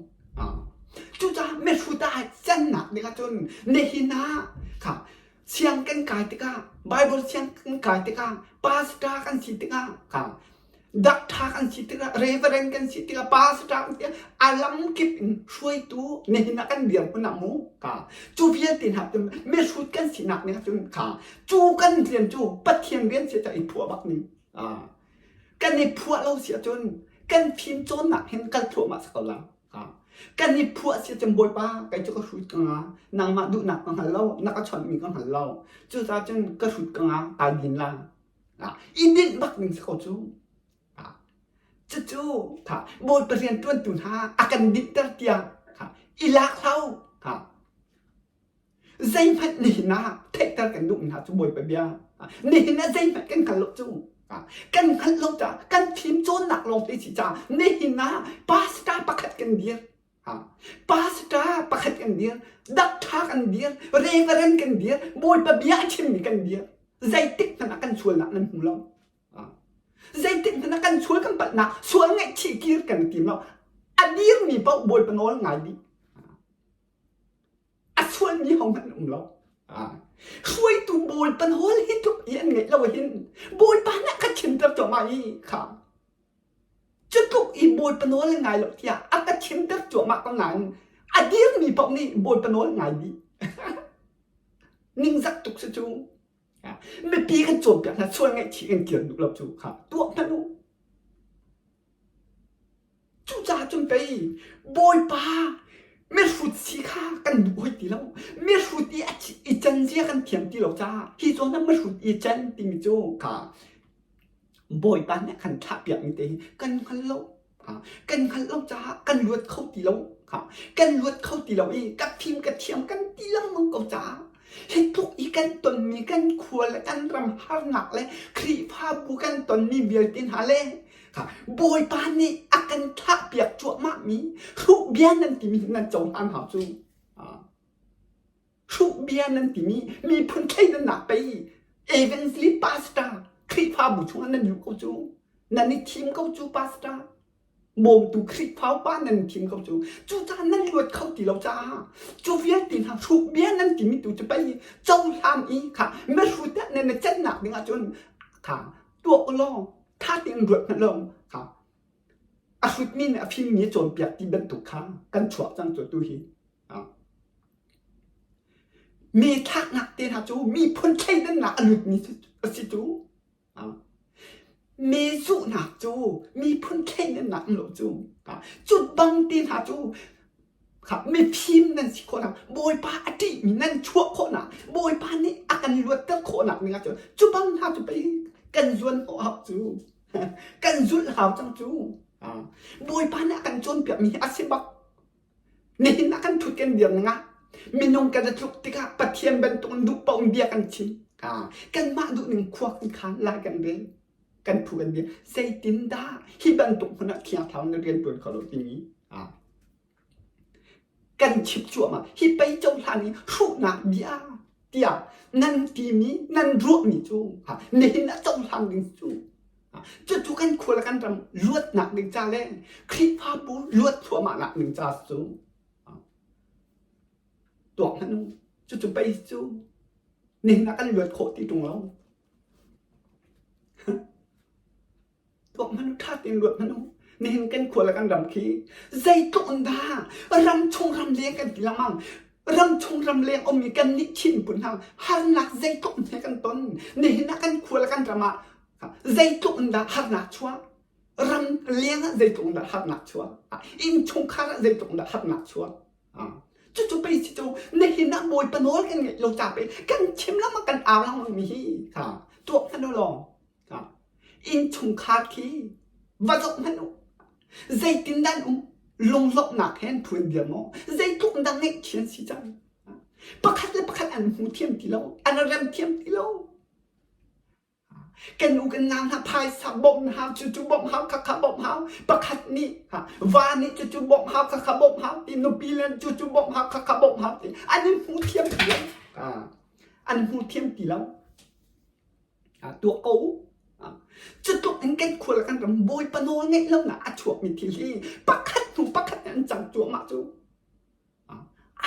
Cucaah mihrut ah cannak ding ahcun nihin ah kha siang kan kai tikah Bible siang kan kai tikah pastor kan si tikah kha doctor kan si tikah reverend kan si tikah pastor kan si tikah a lamkip in hruaitu nihin ah kan dirhmun ah mu kha cu vialte hna cu mihrut kan sinak ning ahcun kha cu kan rian cu Pathian rian si ca i phuah bak ning. Kan i phuah lo si ahcun kan fim cawnnak hin kal thluahmah si ko la. Kan i phuah si ahcun Bawipa kei cu ka hrut ka nga nangmah duhnak ka hngal lo na ka chawnhmi ka hngal lo cucaah cun ka hrut ka nga kai din la. I dinh bak ding si ko cu. Cucu Bawipa rian ṭuantu hna a kan dinhter tiang i lak hlah u. Zeihmanh nihin ah theihter kan duhmi hna cu Bawipa bia. Nihin ah zeihmanh kan hngal lo cu. Kan hngalh lo caah kan fim cawnnak lawng te si caah nihin ah pastor pakhat kan dir. Pastor pakhat kan dir, doctor kan dir, reverend kan dir, Bawipa bia a chimmi kan dir. Zeitik hmanh ah kan sualnak nan hmu lo. Zeitik hmanh ah kan sual kan palhnak sual ngaihchih kir kan tim lo. A dirmi paoh Bawipa nawl ngai dih. A sualmi hohmanh an um lo. Hruaitu bawipa nawl hi tluk i an ngeih lo hin bawipa nih a ka chimter cuahmah i kha cu tluk i bawipa nawl an ngai lo tiah a ka chimter cuahmah ko nain a dirmi paoh nih bawipa nawl ngai dih. Ningzak tuk si cu. Mipi kan cawnpiak hna sual ngaihchih kan kir duh lo cu kha tuah hmanh u. Cucaah cun pei Bawipa mihrut si kha kan duh hoi ti lo. Mihrut i a i can zia kan thiam ti lo caah hi zawn ah mihrut i can timi cu kha Bawipa nih a kan thlahpiakmi te hi kan hngal lo. Kan hngalh lo caah kan luat kho ti lo. Kan luat kho ti lo i ka fim ka thiam kan ti lengmang ko caah hi tluk i kan tonmi kan khua le kan ram harnak le Khrihfabu kan tonmi vialte hna le Bawipa nih a kan thlahpiak cuahmahmi hruh bia nan timi nan cohlan hau cu. Hruh bia nan timi miphun thleidannak pei evangelist pastor Khrihfabu chungah nan luh ko cu. Nan i thim ko cu pastor. Bawmtu Khrihfa upa nan thim ko cu. Cucaah nan luat kho ti lo caah cu vialte hna hruh bia nan timi tu cu pei cohlan i kha mihrut ah nan i cannak ding ahcun kha tuah u law ṭha tein ruat hmanh law kha a hrutmi nih a fimmi a cawnpiak ti bantuk kha kan chuak cang cu tu hi. Mi thlaknak te hna cu miphun thleidannak a lutmi a si cu. Mi zuhnak cu miphun thleidannak um lo cu. Cut bang te hna cu mifim nan si khawhnak Bawipa a ṭihmi nan chuah khawhnak Bawipa nih a kan luatter khawhnak ding ahcun cu bang hna cu pei kan zuan hnawh hau cu kan zulh hau cang cu Bawipa nih a kan cawnpiakmi hi a si bak nihin ah kan ṭhut kan dir ning ah minung kan i tluk tikah Pathian bantuk in duh paoh in bia kan chim kanmah duh ning khua kan khan lai kan rel kan phu kan bia zeitindah hi bantuk hmun ah thiang thlarau na rian ṭuan kho lo timi kan chip cuahmah hi pei cohlan i hruhnak bia tiah nan timi nan ruahmi cu nihin ah cohlan ding cu cucu kan khua le kan ram luatnak ding ca le Khrihfabu luat thluahmahnak ding ca cu tuak hmanh u cucu pei cu nihin ah kan luat khawh ti ṭung lo Tuak hmanh u, ṭha tein ruat hmanh u. Nihin kan khua le kan ram khi zeitluk in dah ramchung ramleng kan ti lengmang. Ramchung ramleng ummi kannih Chin miphun hna harnak zeitluk in he kan ton. Nihin ah kan khua le kan ram ah. Zeitluk in dah harnak chuah? Ram leng ah zeitluk in dah harnak chuah? Innchungkhar ah zeitluk in dah harnak chuah? Cucu pei si cu nihin ah Bawipa nawl kan ngeih lo ca pei kan chim lengmang kan au lengmang mi hi kha tuak hmanh u law innchungkhar khi va zoh hmanh u. Zeitin dah an um? Lunglawmhnak he an phuan dir maw? Zeitluk in dah ngaihchia an si cang? Pakhat le pakhat an hmu thiam ti lo, an rem thiam ti lo. Kan u kan nau hna phaisa bawmh hau, cucu bawmh hau, khakha bawmh hau. Pakhat nih va nih cucu bawmh hau, khakha bawmh hau ti, nupi le cucu bawmh hau, khakha bawmh hau ti. An in hmu thiam ti lo. An hmu thiam ti lo. Tuah ko u. Cutluk in kan khua le kan ram Bawipa nawl ngeih lonak a chuakmi thil hi pakhat hnu pakhat in an cang cuahmah cu.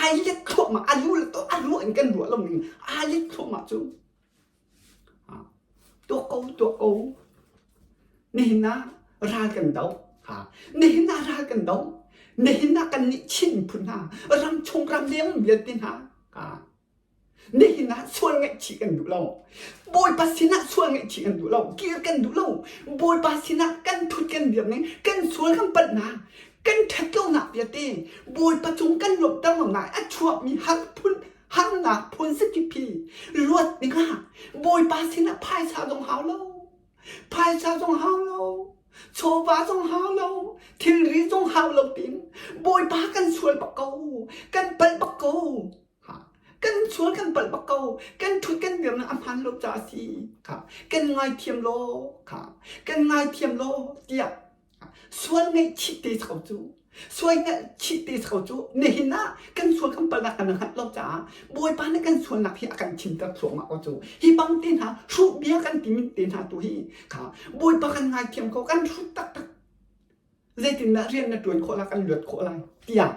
Ai let thluahmah, a lu le to a ruah in kan ruah lo ning aa let thluahmah cu. Tuah ko, tuah ko. Nihin ah ral kan do. Nihin ah ral kan do. Nihin ah kan nih Chin phun hna, ram chung ram leng vialte hna. Nihin ah sual ngaihchih kan duh lo. Bawipa sinah sual ngaihchih kan duh lo. Kir kan duh lo. Bawipa sinah kan thut kan dir ning, kan sual kan palhnak, kan ṭhat lonak vialte Bawipa cung kan lawmhter lonak a chuakmi har phun harnak phun zakip hi luat dingah Bawipa sinah phaisa zong hau lo. Phaisa zong hau lo. Chawva zong hau lo. Thilri zong hau lo tiin Bawipa kan sual bak ko. Kan palh bak ko. Kan sual kan palh bak ko. Kan ṭhut kan dirnak a hmaan lo caah a si. Kan ngaithiam law, kan ngaithiam law tiah sual ngaihchih te ko cu. Sual ngaihchih te ko cu. Nihin ah kan sual kan palhnak kan hngalh lo caah Bawipa nih kan sualnak hi a kan chimter thluahmah ko cu. Hi bang te hna hruh bia kan timi te hna tu hi kha Bawipa kan ngaithiam ko kan hrut taktak. Zeitindah rian na ṭuan khawh lai, kan luat khawh lai tiah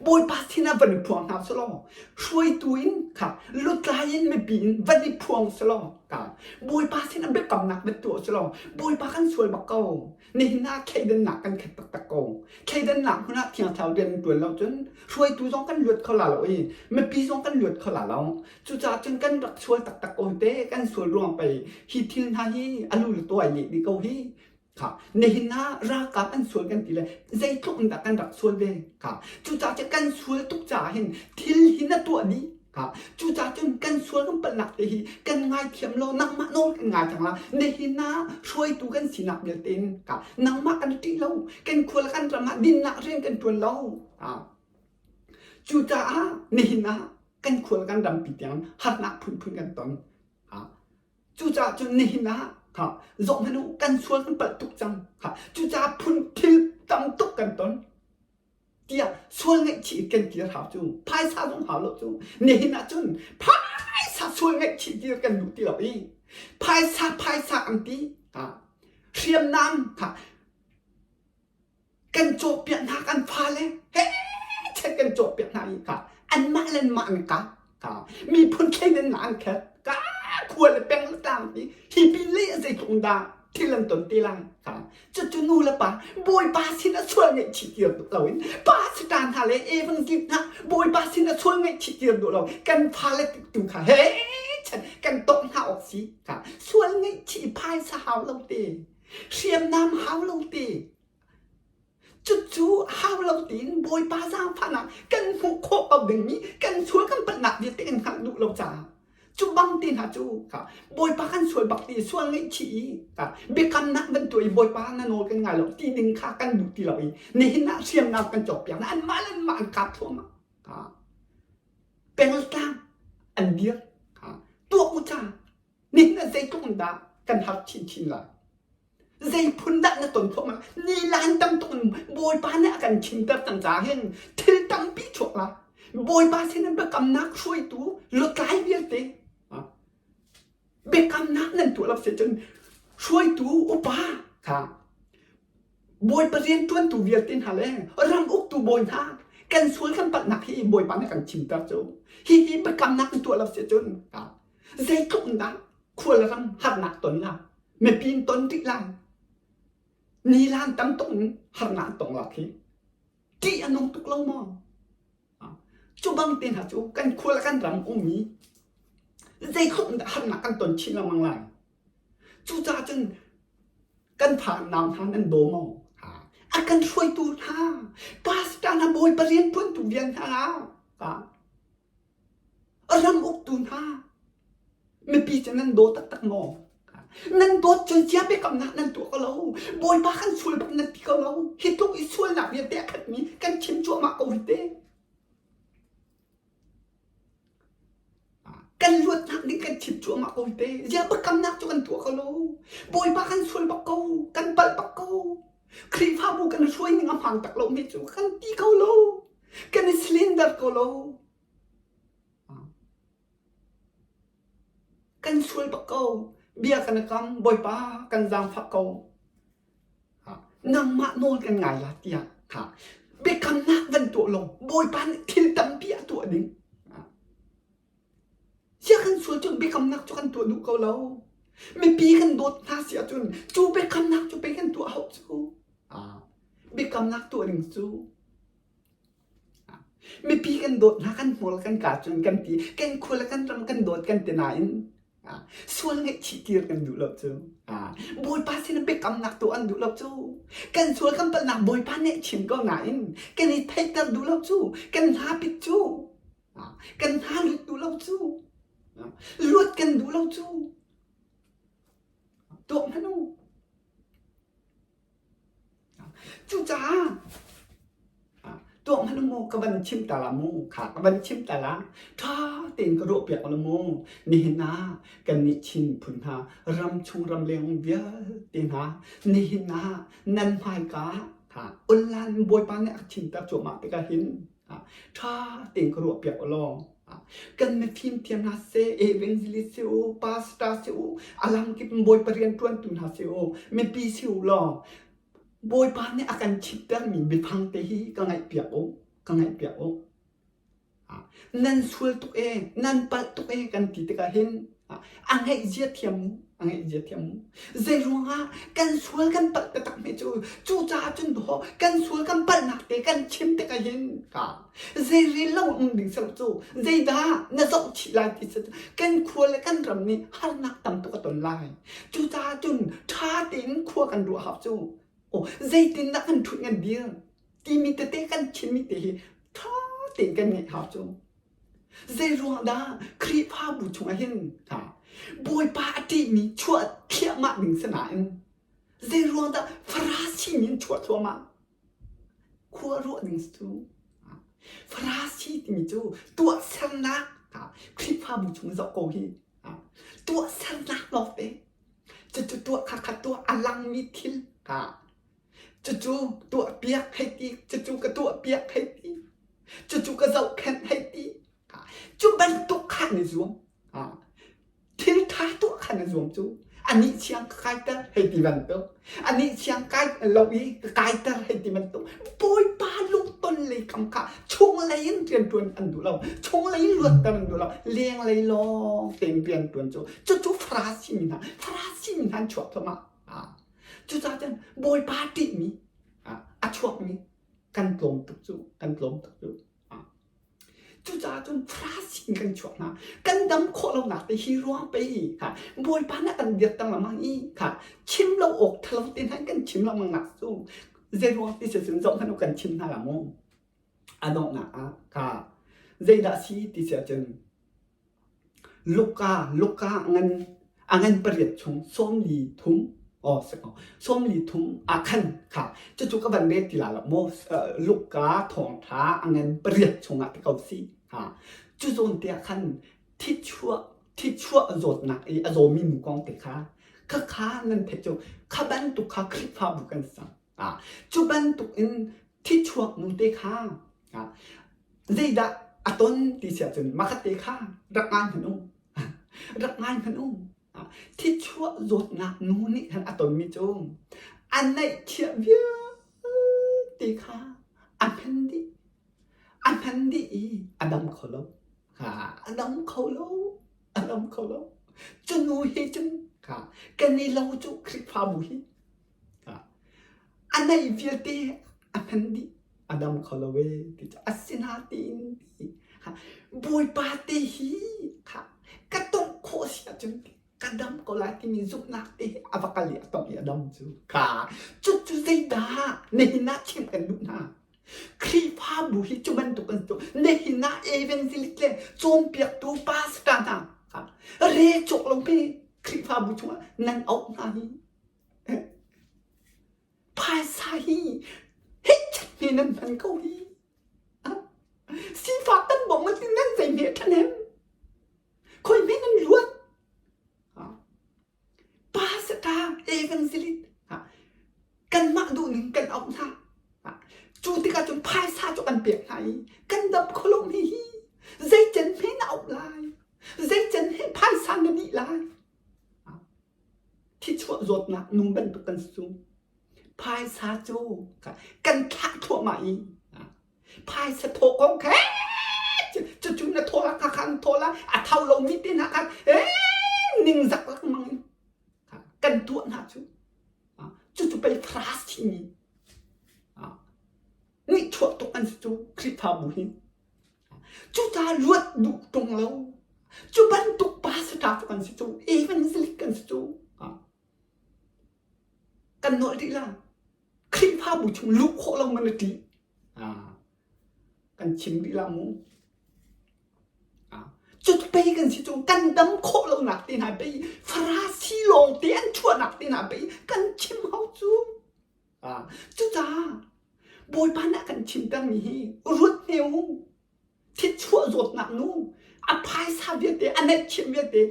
Bawipa sinah van i phuang hna selaw hruaitu in kha lutlai in mipi in van i phuang selaw ka Bawipa sinah biakamnak van tuah selaw Bawipa kan sual bak ko nihin ah thleidannak kan khat taktak ko thleidannak hmun ah Thiang Thlarau rian ṭuan lo cun hruaitu zong kan luat kho la lo i mipi zong kan luat kho la lo cucaah cun kan rak sual taktak ko te kan sual ruang pei hi thil hna hi a lu le tuai leh dih ko hi Kha nihin ah ralkap an sual kan ti le zeitluk in dah kan rak sual ve kha cucaah cun kan sual tuk caah hin thil hi na tuah dih kha cucaah cun kan sual kan palhnak te hi kan ngaithiam law nangmah nawl kan ngai cang la nihin ah hruaitu kan sinak vialte in kha nangmah kan ṭih lo kan khua le kan ram ah dinnak rian kan ṭuan lo cucaah nihin ah kan khua le kan rampi tiang harnak phunphun kan ton Cucaah cun nihin ah kha zoh hmanh u kan sual kan palh tuk cang kha cucaah phun thil tam tuk kan ton tiah sual ngaihchih kan kir hau cu phaisa zong hau lo cu nihin ah cun phaisa sual ngaihchih dir kan duh ti lo i phaisa phaisa kan ti hriamnam kha Kan cawhpiak hna kan fale he chet kan cawhpiak hna i ka anmah le anmah an kah ka miphun thleidannak an khet ka khua le peng le tlang ti hi pin lei ah zeitluk dah thil an ton te lai ka cucu nu le pa bawipa sin a sual ngaihchih tir duh loin pa satan hna le evangelist hna bawipa sin a sual ngaihchih tir duh lo kan fale tu kha he chan kan tongh hna awk si ka sual ngaihchih phaisa hau lo te hriamnam hau lo te Cucu hau lo tiin Bawipa zaangfahnak kan hmuh khawh ko dingmi kan sual kan palhnak vialte kan hngalh duh lo caah cu bang te hna cu kha Bawipa kan sual bak ti sual ngaihchih i kha biakamnak van tuah i Bawipa na nawl kan ngai lo ti ding kha kan duh ti lo i nihin ah hriamnam kan cawkpiak na anmah le anmah an kap thluahmah kha pengtlang an dir kha tuah u ca nihin ah zeitluk in dah kan har chinchin lai Zei phun dah na ton khawh ma? Nilan tam tuk in Bawipa nih a kan chimter cang caah hin thil tampi chuak la. Bawipa sin in biakamnak hruaitu lutlai vialte biakamnak nan tuah lo si cun hruaitu upa kha Bawipa rianṭuantu vialte hna le ram uktu bawi hna kan sual kan palhnak hi Bawipa nih a kan chimter cu. Hihi biakamnak nan tuah lo si cun zeitluk in dah khual ram harnak ton la mipi in ton rih lai nilan tam tuk in harnak an tong lak hi ṭih a nung tuk lo maw cu bang te hna cu kan khua le kan ram ummi zeitluk in dah harnak kan ton chin lengmang lai. Cucaah cun kan fa nau hna nan daw maw? A kan hruaitu hna, pastor hna, Bawipa rianṭuantu vial hna, ram uktu hna, mipi cu nan daw taktak maw? Nan dawt cun cia biakamnak nan tuah ko lo. Bawipa kan sual bak nan ti ko lo. Hi tluk i sualnak vialte a khatmi kan chim cuahmah ko hi te. Kan luatnak ding kan chim cuahmah ko hi te. Ziah biakamnak cu kan tuah ko lo. Bawipa kan sual bak ko. Kan palh bak ko. Khrihfabu kan hruai ning a hmaan tak lo mi cu kan ti ko lo. Kan i cylinder ko lo. Kan sual bak ko. Bia kan i kam. Bawipa kan zaangfah ko. Nangmah nawl kan ngai la tiah biakamnak van tuah law Bawipa nih thil tampi a tuah ding. Sia kan sual cun biakamnak cu kan tuah duh ko lo. Mipi kan dawt hna si ahcun cu biakamnak cu pei kan tuah hau cu. Biakamnak tuah ding cu Mipi kan dawt hna, kan hmur kan kaa cun kan ti, kan khua le kan ram kan dawt kan ti nain sual ngaihchih tir kan duh lo cu. Bawipa sin ah biakamnak tuah an duh lo cu. Kan sual kan palhnak Bawipa nih a chim ko nain kan i theihter duh lo cu. Kan hna pit cu. Kan hna lut duh lo cu. Luat kan duh lo cu. Tuah hmanh u. Cucaah tuah hmanh u mu ka van chim ta la mu kha ka van chim ta la ṭha tein ka ruahpiak u mu nihin ah kannih Chin phun hna ramchung ramleng vialte hna nihin ah nan hmaika kha online Bawipa nih a chimter cuahmah tikah hin ṭha tein ka ruahpiak u law kan mifim thiam hna seh evangelist si u pastor si u a lamkip in Bawipa rian ṭuantu hna si u mipi si u law Bawipa nih a kan chimtermi biafang te hi ka ngaihpiak u ka ngaihpiak u nan sual tuk e nan palh tuk e kan ti tikah hin a ngaihzia thiam mu a ngaihzia thiam mu zei ruangah kan sual kan palh taktak hme cu cucaah cun dawh kan sual kan palhnak te kan chim tikah hin ka zei rel lo um ding selo cu zeidah na zoh chih lai ti kan khua le kan ram nih harnak tam tuk a ton lai cucaah cun ṭha tein khua kan ruah hau cu oh zeitindah kan ṭhut ngan dir timi tete kan chimmi te hi ṭha tein kan ngeih hau cu Zeiruang dah Khrihfabu chungah hin Bawipa a ṭihmi chuah thliahmah ding si nain zeiruang dah Farasi mi in chuah thluahmah? Khua ruah ding cu Farasi timi cu tuahsernak Khrihfabu chung zoh ko hi tuahsernak lawngte cucu tuah kha kha tuah a langmi thil cucu tuahpiak hei ti cucu ka tuahpiak hei ti cucu ka zohkhenh hei ti cu bantuk kha an i zuam thil ṭha tuah kha an i zuam cu anih siang ka kaiter hei ti bantuk anih siang kai lo i ka kaiter hei ti bantuk bawipa lungton lei kam kha chunglei in rianṭuan an duh lo chunglei in luatter an duh lo lenglei lawng tein rianṭuan cu cucu farasi mi hna farasi mi hna an chuak thluahmah Cucaah cun Bawipa ṭihmi a chuakmi kan tlawm tuk cu kan tlawm tuk cu. Cucaah cun Farasi in kan chuak hna. Kan dam khawh lonak te hi ruang pei kha Bawipa nih a kan dirter lengmang i kha chim lo awk ṭhalo te hna kan chim lengmang nak cu zei ruang ti si cun zoh hmanh u kan chim hna la mu. A donghnak ah kha zeidah si ti si ahcun Luka Luka ngan a ngan pariat chung 43 aw si ko 43 ah khan kha cucu ka van rel ti la lo maw Luka thawngṭha a ngan pariat chungah ti ko si ha cu zawn te ah khan thichuah thichuah zawtnak i a zawmi nu kong te kha khakha nan theih cu kha bantuk kha Khrihfabu kan si cang Cu bantuk in thichuak nu te kha zeidah a ton ti si ahcun makhat te kha rak ngai hmanh u. Rak ngai hmanh u. Thichuah zawtnak nu nih khan a tonmi cu a neihchiah vialte kha a hman dih. A hman dih i a dam kho lo. A dam kho lo. A dam kho lo. Cu nu he cun kan i lo cu Khrihfabu hi A neih vialte a hman dih. A dam kho lo ee ti cu asinain ti Bawipa te hi kha ka tongh khawh si ahcun ka dam ko lai timi zumhnak te a va kal i a tong i a dam cu kha cucu zeidah nihin ah chimh kan duh hna Khrihfabu hi cu bantuk an si nihin ah evangelist le cawnpiaktu pastor hna re cawk lo pe Khrihfabu chungah nan auh hna hi phaisa hi hei chat nan hman ko hi Sifak kan bawmh a si nan zei hme ṭhahnem? Khoi hme nan luat? Pastor evangelist kanmah duhning kan auh hna. Cu tikah cun phaisa cu kan pek hna i kan dam kho lo hme hi. Zeicen hme na auh lai? Zeicen he phaisa na dih lai? Thichuah zawtnak nu bantuk kan si cu. Phaisa cu kan thlah thluahmah i phaisa thawh kong khe cucu na thaw la kha na thaw la a tho lomi te hna kha ningzak lengmang in kan tuah hna cu cucu pei Farasi timi nihchuah tuk an si cu Khrihfabu hi cucaah luat duh ṭung lo cu bantuk pastor cu kan si cu evangelist kan si cu Kan nolh dih la. Khrihfabu chung luh khawh lo man na ṭih. Kan chim rih la mu. Cutu pei kan si cu kan dam khawh lonak te hna pei Farasi lawng te an chuahnak te hna pei kan chim hau cu. Cucaah Bawipa nih a kan chimtermi hi ruat hme u. Thitchuah zawtnak nu a phaisa vialte a neihchiah vialte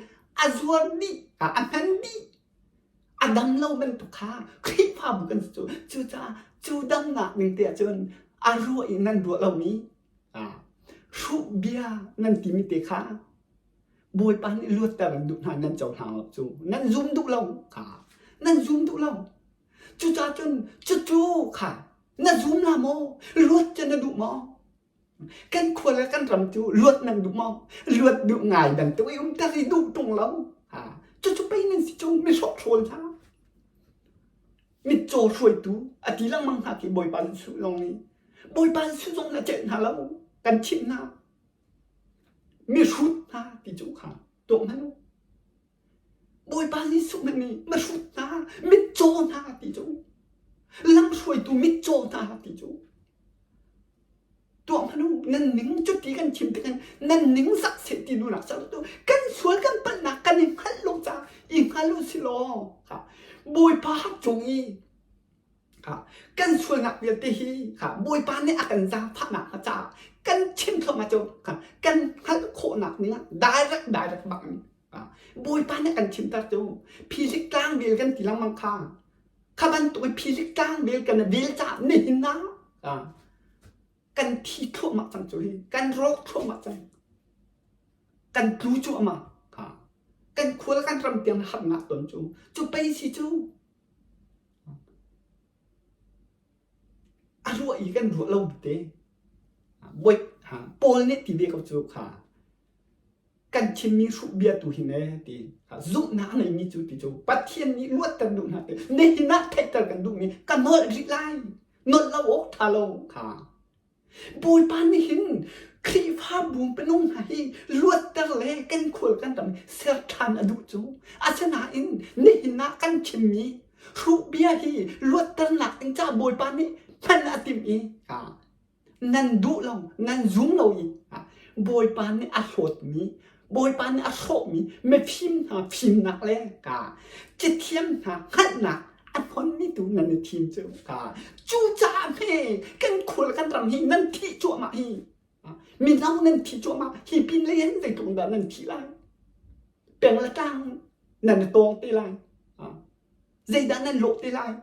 a zuar dih a hman dih a dam lo bantuk kha Khrihfabu kan si cu cucaah cu damnak ning te ahcun a ruah i nan ruah lomi hruh bia nan timi te kha Bawipa nih luatter an duh hna nan cohlang lo cu nan zum duh lo kha nan zum duh lo cucaah cun cucu kha na zum la maw luat cu na duh maw Kan khua le kan ram cu luat nan duh maw? Luat duh ngai bantuk i umter i duh ṭung lo. Ha. Cucu pei nan si cu mihrokhrawl hna. Mitcaw hruaitu a ti lengmang hna khi Bawipa Jesuh zong nih. Bawipa Jesuh zong na celh hna lo. Kan chimh hna. Mihrut hna ti cu kha tuak hmanh u. Bawipa Jesuh hmanh nih mihrut hna, mitcaw hna ti cu lamhruaitu mitcaw hna ti cu tuah hmanh u nan ning cuti kan chim tikhin nan ning zak seh ti duhnak ca tu kan sual kan palhnak kan i hngalh lo caah i hngal u si law Bawipa cung i Kan sualnak vialte hi Bawipa nih a kan zaangfahnak hnga caah kan chim thluahmah cu kan hngalh khawhnak ning ah direct direct bak in Bawipa nih a kan chimter cu phizik tlang vel kan ti lengmang kha kha bantuk in phizik tlang vel kan vel caah nihin ah kan thi thluahmah cang cu hi kan rawk thluahmah cang kan tlu cuahmah kan khual kan ram tiang harnak ton cu cu pei si cu A ruah i kan ruah lo te. Bawi Paul nih ti ve ko cu kha kan chimmi hruh bia tu hi ne ti zumhnak a ngeimi cu ti cu Pathian nih luatter duh hna ti nihin ah theihter kan duhmi ka nolh rih lai nolh lo awk ṭha lo kha Bawipa nih hin Khrihfabu minung hna hi luatter le kan khual kan ram ser ṭhan a duh cu. Asinain nihin ah kan chimmi hruh bia hi luatternak ding caah Bawipa nih hman a timh i nan duh lo, nan zum lo i Bawipa nih a hlawtmi Bawipa nih a hrawhmi mifim hna fimnak le ka cathiam hna hngalhnak a hnonmi tu nan i thim cu ka cucaah hme kan khual kan ram hi nan thih cuahmah hi mino nan thi cuahmah hi pin lei hin zeitluk dah nan thi lai peng le tlang nan i tawng te lai zeidah nan lawh te lai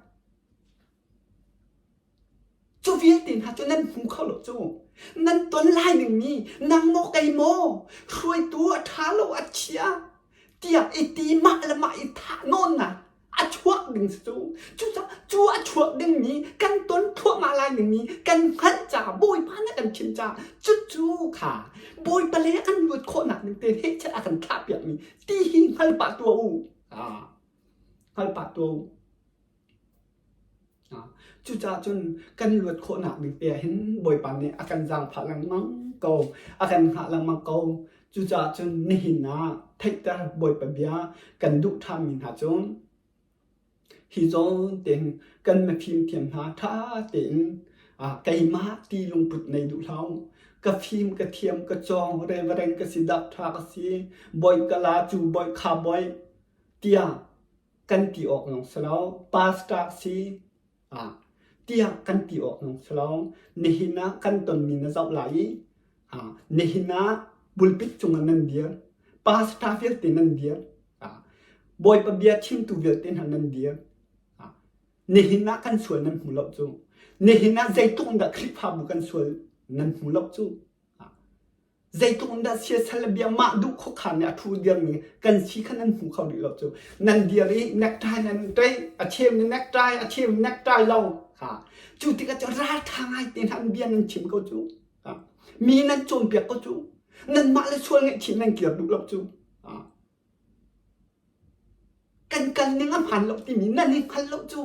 Cu vialte hna cu nan hmu kho lo cu. Nan ton lai dingmi nang maw kei maw hruaitu a ṭha lo a chia tiah i ti mah le mah i thah nawnnak a chuak ding si cu. Cucaah cu a chuak dingmi kan ton thluahmah lai dingmi kan hngalh caah Bawipa nih a kan chimh caah cucu kha Bawipa le an luat khawhnak ding te hehchet a kan thlahpiakmi ti hi hngal pah tuah u. Hngal pah tuah u. Cucaah cun kan luat khawhnak ding te ah hin Bawipa nih a kan zaangfah lengmang ko, a kan hngah lengmang ko. Cucaah cun nihin ah theihter Bawipa bia kan duh ṭhanmi hna cu hi zawn tein kan mifim thiam hna ṭha tein keimah ti lungput nei duh hlah u. Ka fim, ka thiam, ka cawng, reverend ka si, doctor ka si, bawi ka la, cu bawi, kha bawi tiah kan ti awk lawng si lo. Pastor si, tiah kan ti awk lawng si lo. Nihin ah kan tonmi na zoh lai i nihin ah pulpit cungah nan dir, pastor vialte nan dir, Bawipa bia chimtu vialte hna nan dir. Nihin ah kan sual nan hmu lo cu. Nihin ah zeitluk in dah Khrihfabu kan sual nan hmu lo cu. Zeitluk in dah siasal le bia mah duh khuakhan nih a ṭhu dirmi kan si kha nan hmu kho rih lo cu. Nan dir i necktie nan ṭaih, a cheu nih necktie, a cheu nih necktie lo. Ha. Cu tikah cu ralṭha ngai te hna an bia nan chim ko cu. Ha. Mi nan cawnpiak ko cu. Nanmah le sual ngaihchih nan kir duh lo cu. Ha. Kan kal ning a hmaan lo timi nan i hngal lo cu.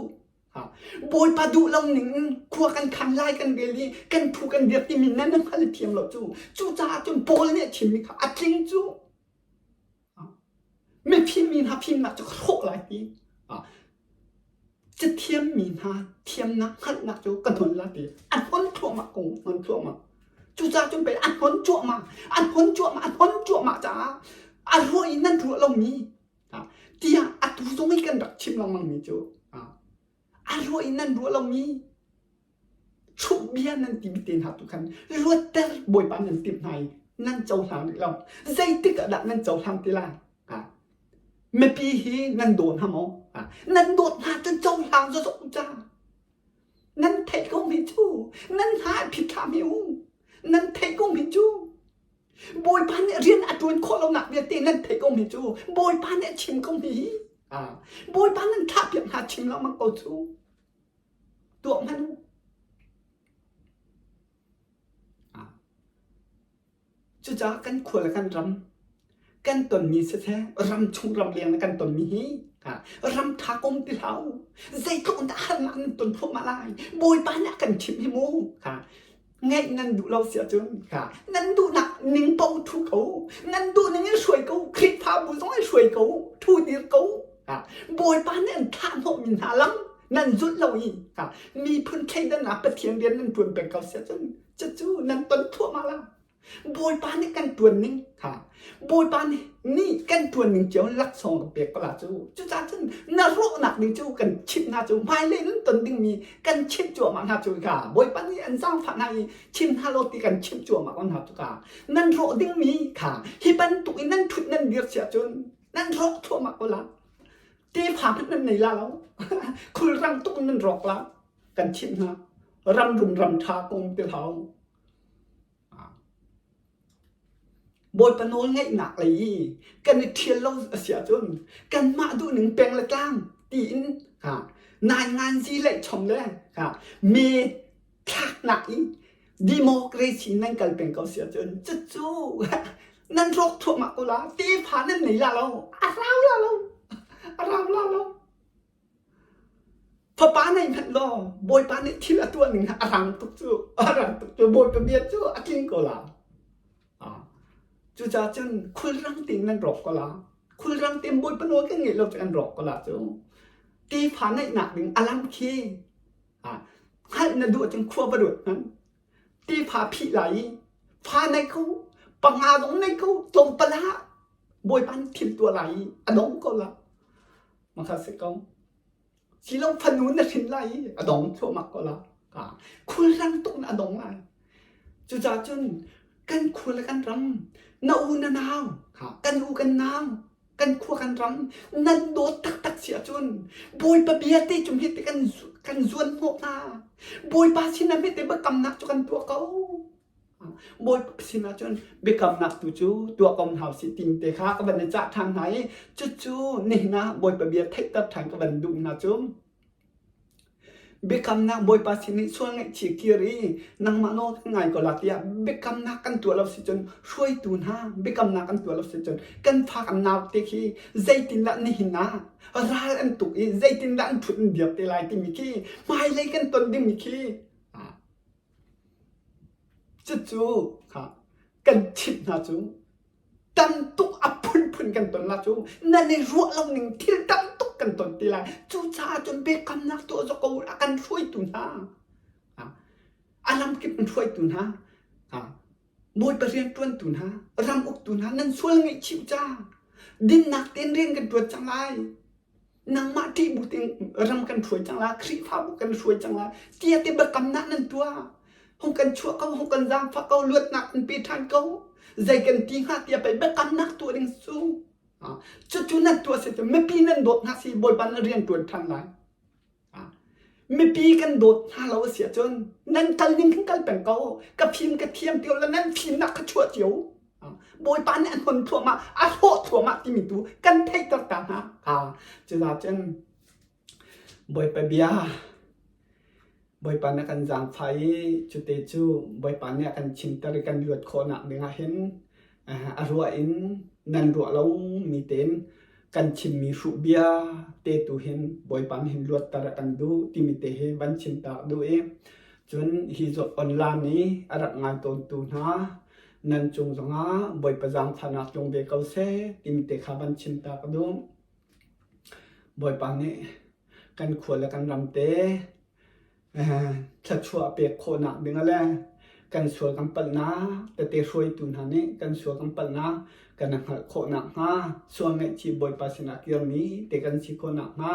Bawipa duh lo ning in khua kan khan lai kan rel i kan thu kan dir timi nan i hngal thiam lo cu. Cucaah cun Paul nih a chimmi kha a tling cu. Mifim mi hna fimnak cu ka hrawh lai ti. Cathiam mi hna thiamnak hngalhnak cu ka hnon la ti. A hnon thluahmah ko, hnon thluahmah. Cucaah cun pei a hnon cuahmah, a hnon cuahmah, a hnon cuahmah caah a ruah i nan ruah lomi tiah atu zong i kan rak chim lengmang mi cu a ruah i nan ruah lomi chuh bia nan timi te hna tu khan luatter Bawipa nan timh hna i nan cohlang rih lo. Zeitik ah dah nan cohlang ti lai? Mipi hi nan daw hna maw? Nan dawt hna cun cohlang zozok ca. Nan theih ko mi cu nan hna phit hlah mi u. Nan theih ko mi cu Bawipa nih rian a ṭuan khawh lonak vialte nan theih ko mi cu Bawipa nih a chim ko mi hi. Bawipa nan thlahpiak hna chim lengmang ko cu. Tuah hmanh u. Cucaah kan khua le kan ram kan tonmi siseh ram chung ram leng kan tonmi hi ram ṭha kom ti hlah u. Zeitluk in dah harnak nan ton thluahmah lai. Bawipa nih a kan chimh hi mu. Ngaih nan duh lo si ahcun nan duhnak ning paoh ṭhu ko. Nan duh ning in hruai ko. Khrihfabu zong in hruai ko. Ṭhu dir ko. Bawipa nih an thlah hnawhmi hna lam nan zulh lo i miphun thleidannak Pathian rian nan ṭuan peng ko si ahcun cucu nan ton thluahmah la. Bawipa nih kan ṭuan ning kha Bawipa nih nih kan ṭuan ning cio laksawng kan pek ko la cu. Cucaah cun na rawhnak ding cu kan chimh hna cu hmailei nan ton dingmi kan chimh cuahmah hna cu kha Bawipa nih an zaangfah hna i chim hna law ti kan chimh cuahmah ko hna cu kha nan rawh dingmi kha hi bantuk in nan ṭhut nan dir si ahcun nan rawk thluahmah ko la. Tefa hmanh nan nei la lo. Khulrang tuk in nan rawk la. Kan chimh hna. Ram rum ram ṭha kong ti hlah u. Bawipa nawl ngaihnak lei i kan i ṭhial lo a si ahcun kanmah duhning peng le tlang tiin nainganzi leih chom le me thlaknak i democracy nan kal peng ko si ahcun cucu nan rawk thluahmah ko la tefa nan nei la lo a rau la lo a rau la lo Fapa nei hmanh law Bawipa nih thil a tuah ning a rang tuk cu a rang tuk cu Bawipa bia cu a tling ko la. Cucaah cun khulrang tein nan rawk ko la. Khulrang tein Bawipa nawl kan ngeih lo cu kan rawk ko la cu. Tefa neihnak ding a lam khi hngalh na duh ahcun khua va ruat hmanh. Tefa phih lai i fa nei ko panga zong nei ko tlawmpal ah Bawipa nih thil tuah lai i a dong ko la. Makha si ko. Silo fanu na hrin lai i a dong thluahmah ko la. Khulrang tuk na a dong lai. Cucaah cun kan khua le kan ram, na u na nau, kan u kan nau, kan khua kan ram nan dawt taktak si ahcun Bawipa bia te cu hmete kan kan zuan hnawh hna. Bawipa sinah hmete biakamnak cu kan tuah ko. Bawipa sinah cun biakamnak tu cu tuah ko hna usih timi te kha ka van i cah ṭhan hna i cucu nihin ah Bawipa bia theihter ṭhan ka van duh hna cu biakamnak Bawipa sin i sual ngaihchih kir i nangmah nawl kan ngai ko la tiah biakamnak kan tuah lo si cun hruaitu hna biakamnak kan tuah lo si cun kan fa kan nau te khi zeitindah nihin ah ral an tuk i zeitindah an ṭhut an dir te lai timi khi hmailei kan ton dingmi khi Cucu kha kan chimh hna cu. Tam tuk a phunphun kan ton la cu nan i ruah lo ning thil tam tuk kan ton ti lai. Cucaah cun biakamnak tuah zok ko a kan hruaitu hna. A lamkip in hruaitu hna. Bawipa rianṭuantu hna, ram uktu hna nan sual ngaihchih ca. Dinnak tein rian kan ṭuan cang lai. Nangmah ṭih bu tein ram kan hruai cang lai, Khrihfabu kan hruai cang lai. Tiah te biakamnak nan tuah. Hung kan chuah ko, hung kan zaangfah ko, luatnak kan pe ṭhan ko. Zei kan ti hnga tiah pei biakamnak tuah ding cu. Cucu nan tuah si cu mipi nan dawt hna si Bawipa nan rian ṭuan ṭhan lai. Mipi kan dawt hna lo a si ahcun nan kal ning khin kal peng ko. Ka fim ka thiam ti lo nan fimnak kha chuah cio. Bawipa nih a hnon thluahmah, a hlawh thluahmah timi tu kan theihter ta hna. Cucaah cun Bawipa bia Bawipa nih a kan zaangfah i cute cu Bawipa nih a kan chimter i kan luat khawhnak dingah hin a ruah in nan ruah lomi tein kan chimmi hruh bia te tu hin Bawipa nih hin luatter a kan duh timi te hi van chim ta ka duh i cun hi online i a rak ngai tawntu hna nan cung zongah Bawipa zaangfahnak tlung ve ko seh timi te kha van chim ta ka duh. Bawipa nih kan khua le kan ram te thluachuah pek khawhnak ding le kan sual kan palhnak tete hruaitu hna nih kan sual kan palhnak kan hngalh khawhnak hnga sual ngaihchih Bawipa sinah kirmi te kan si khawhnak hnga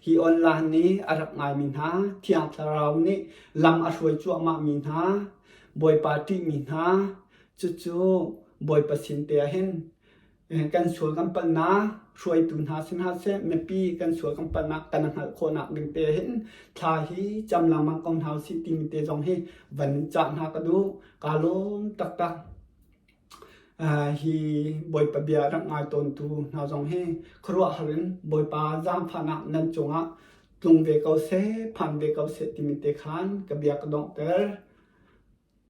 hi online nih a rak ngaimi hna Thiang Thlarau nih lam a hruai cuahmah mi hna Bawipa ṭihmi hna cucu Bawipa sin te ah hin Kan sual kan palhnak hruaitu hna si hna seh, mipi kan sual kan palhnak kan hngalh khawhnak ding te hin thla hi cam lengmang ko hna usih timi te zong hi van in cah hna ka duh. Kaa lawm taktak. Hi Bawipa bia rak ngai tawntu hna zong hi khuaruahhar in Bawipa zaangfahnak nan cungah tlung ve ko seh, phan ve ko seh timi te khan ka bia ka donghter.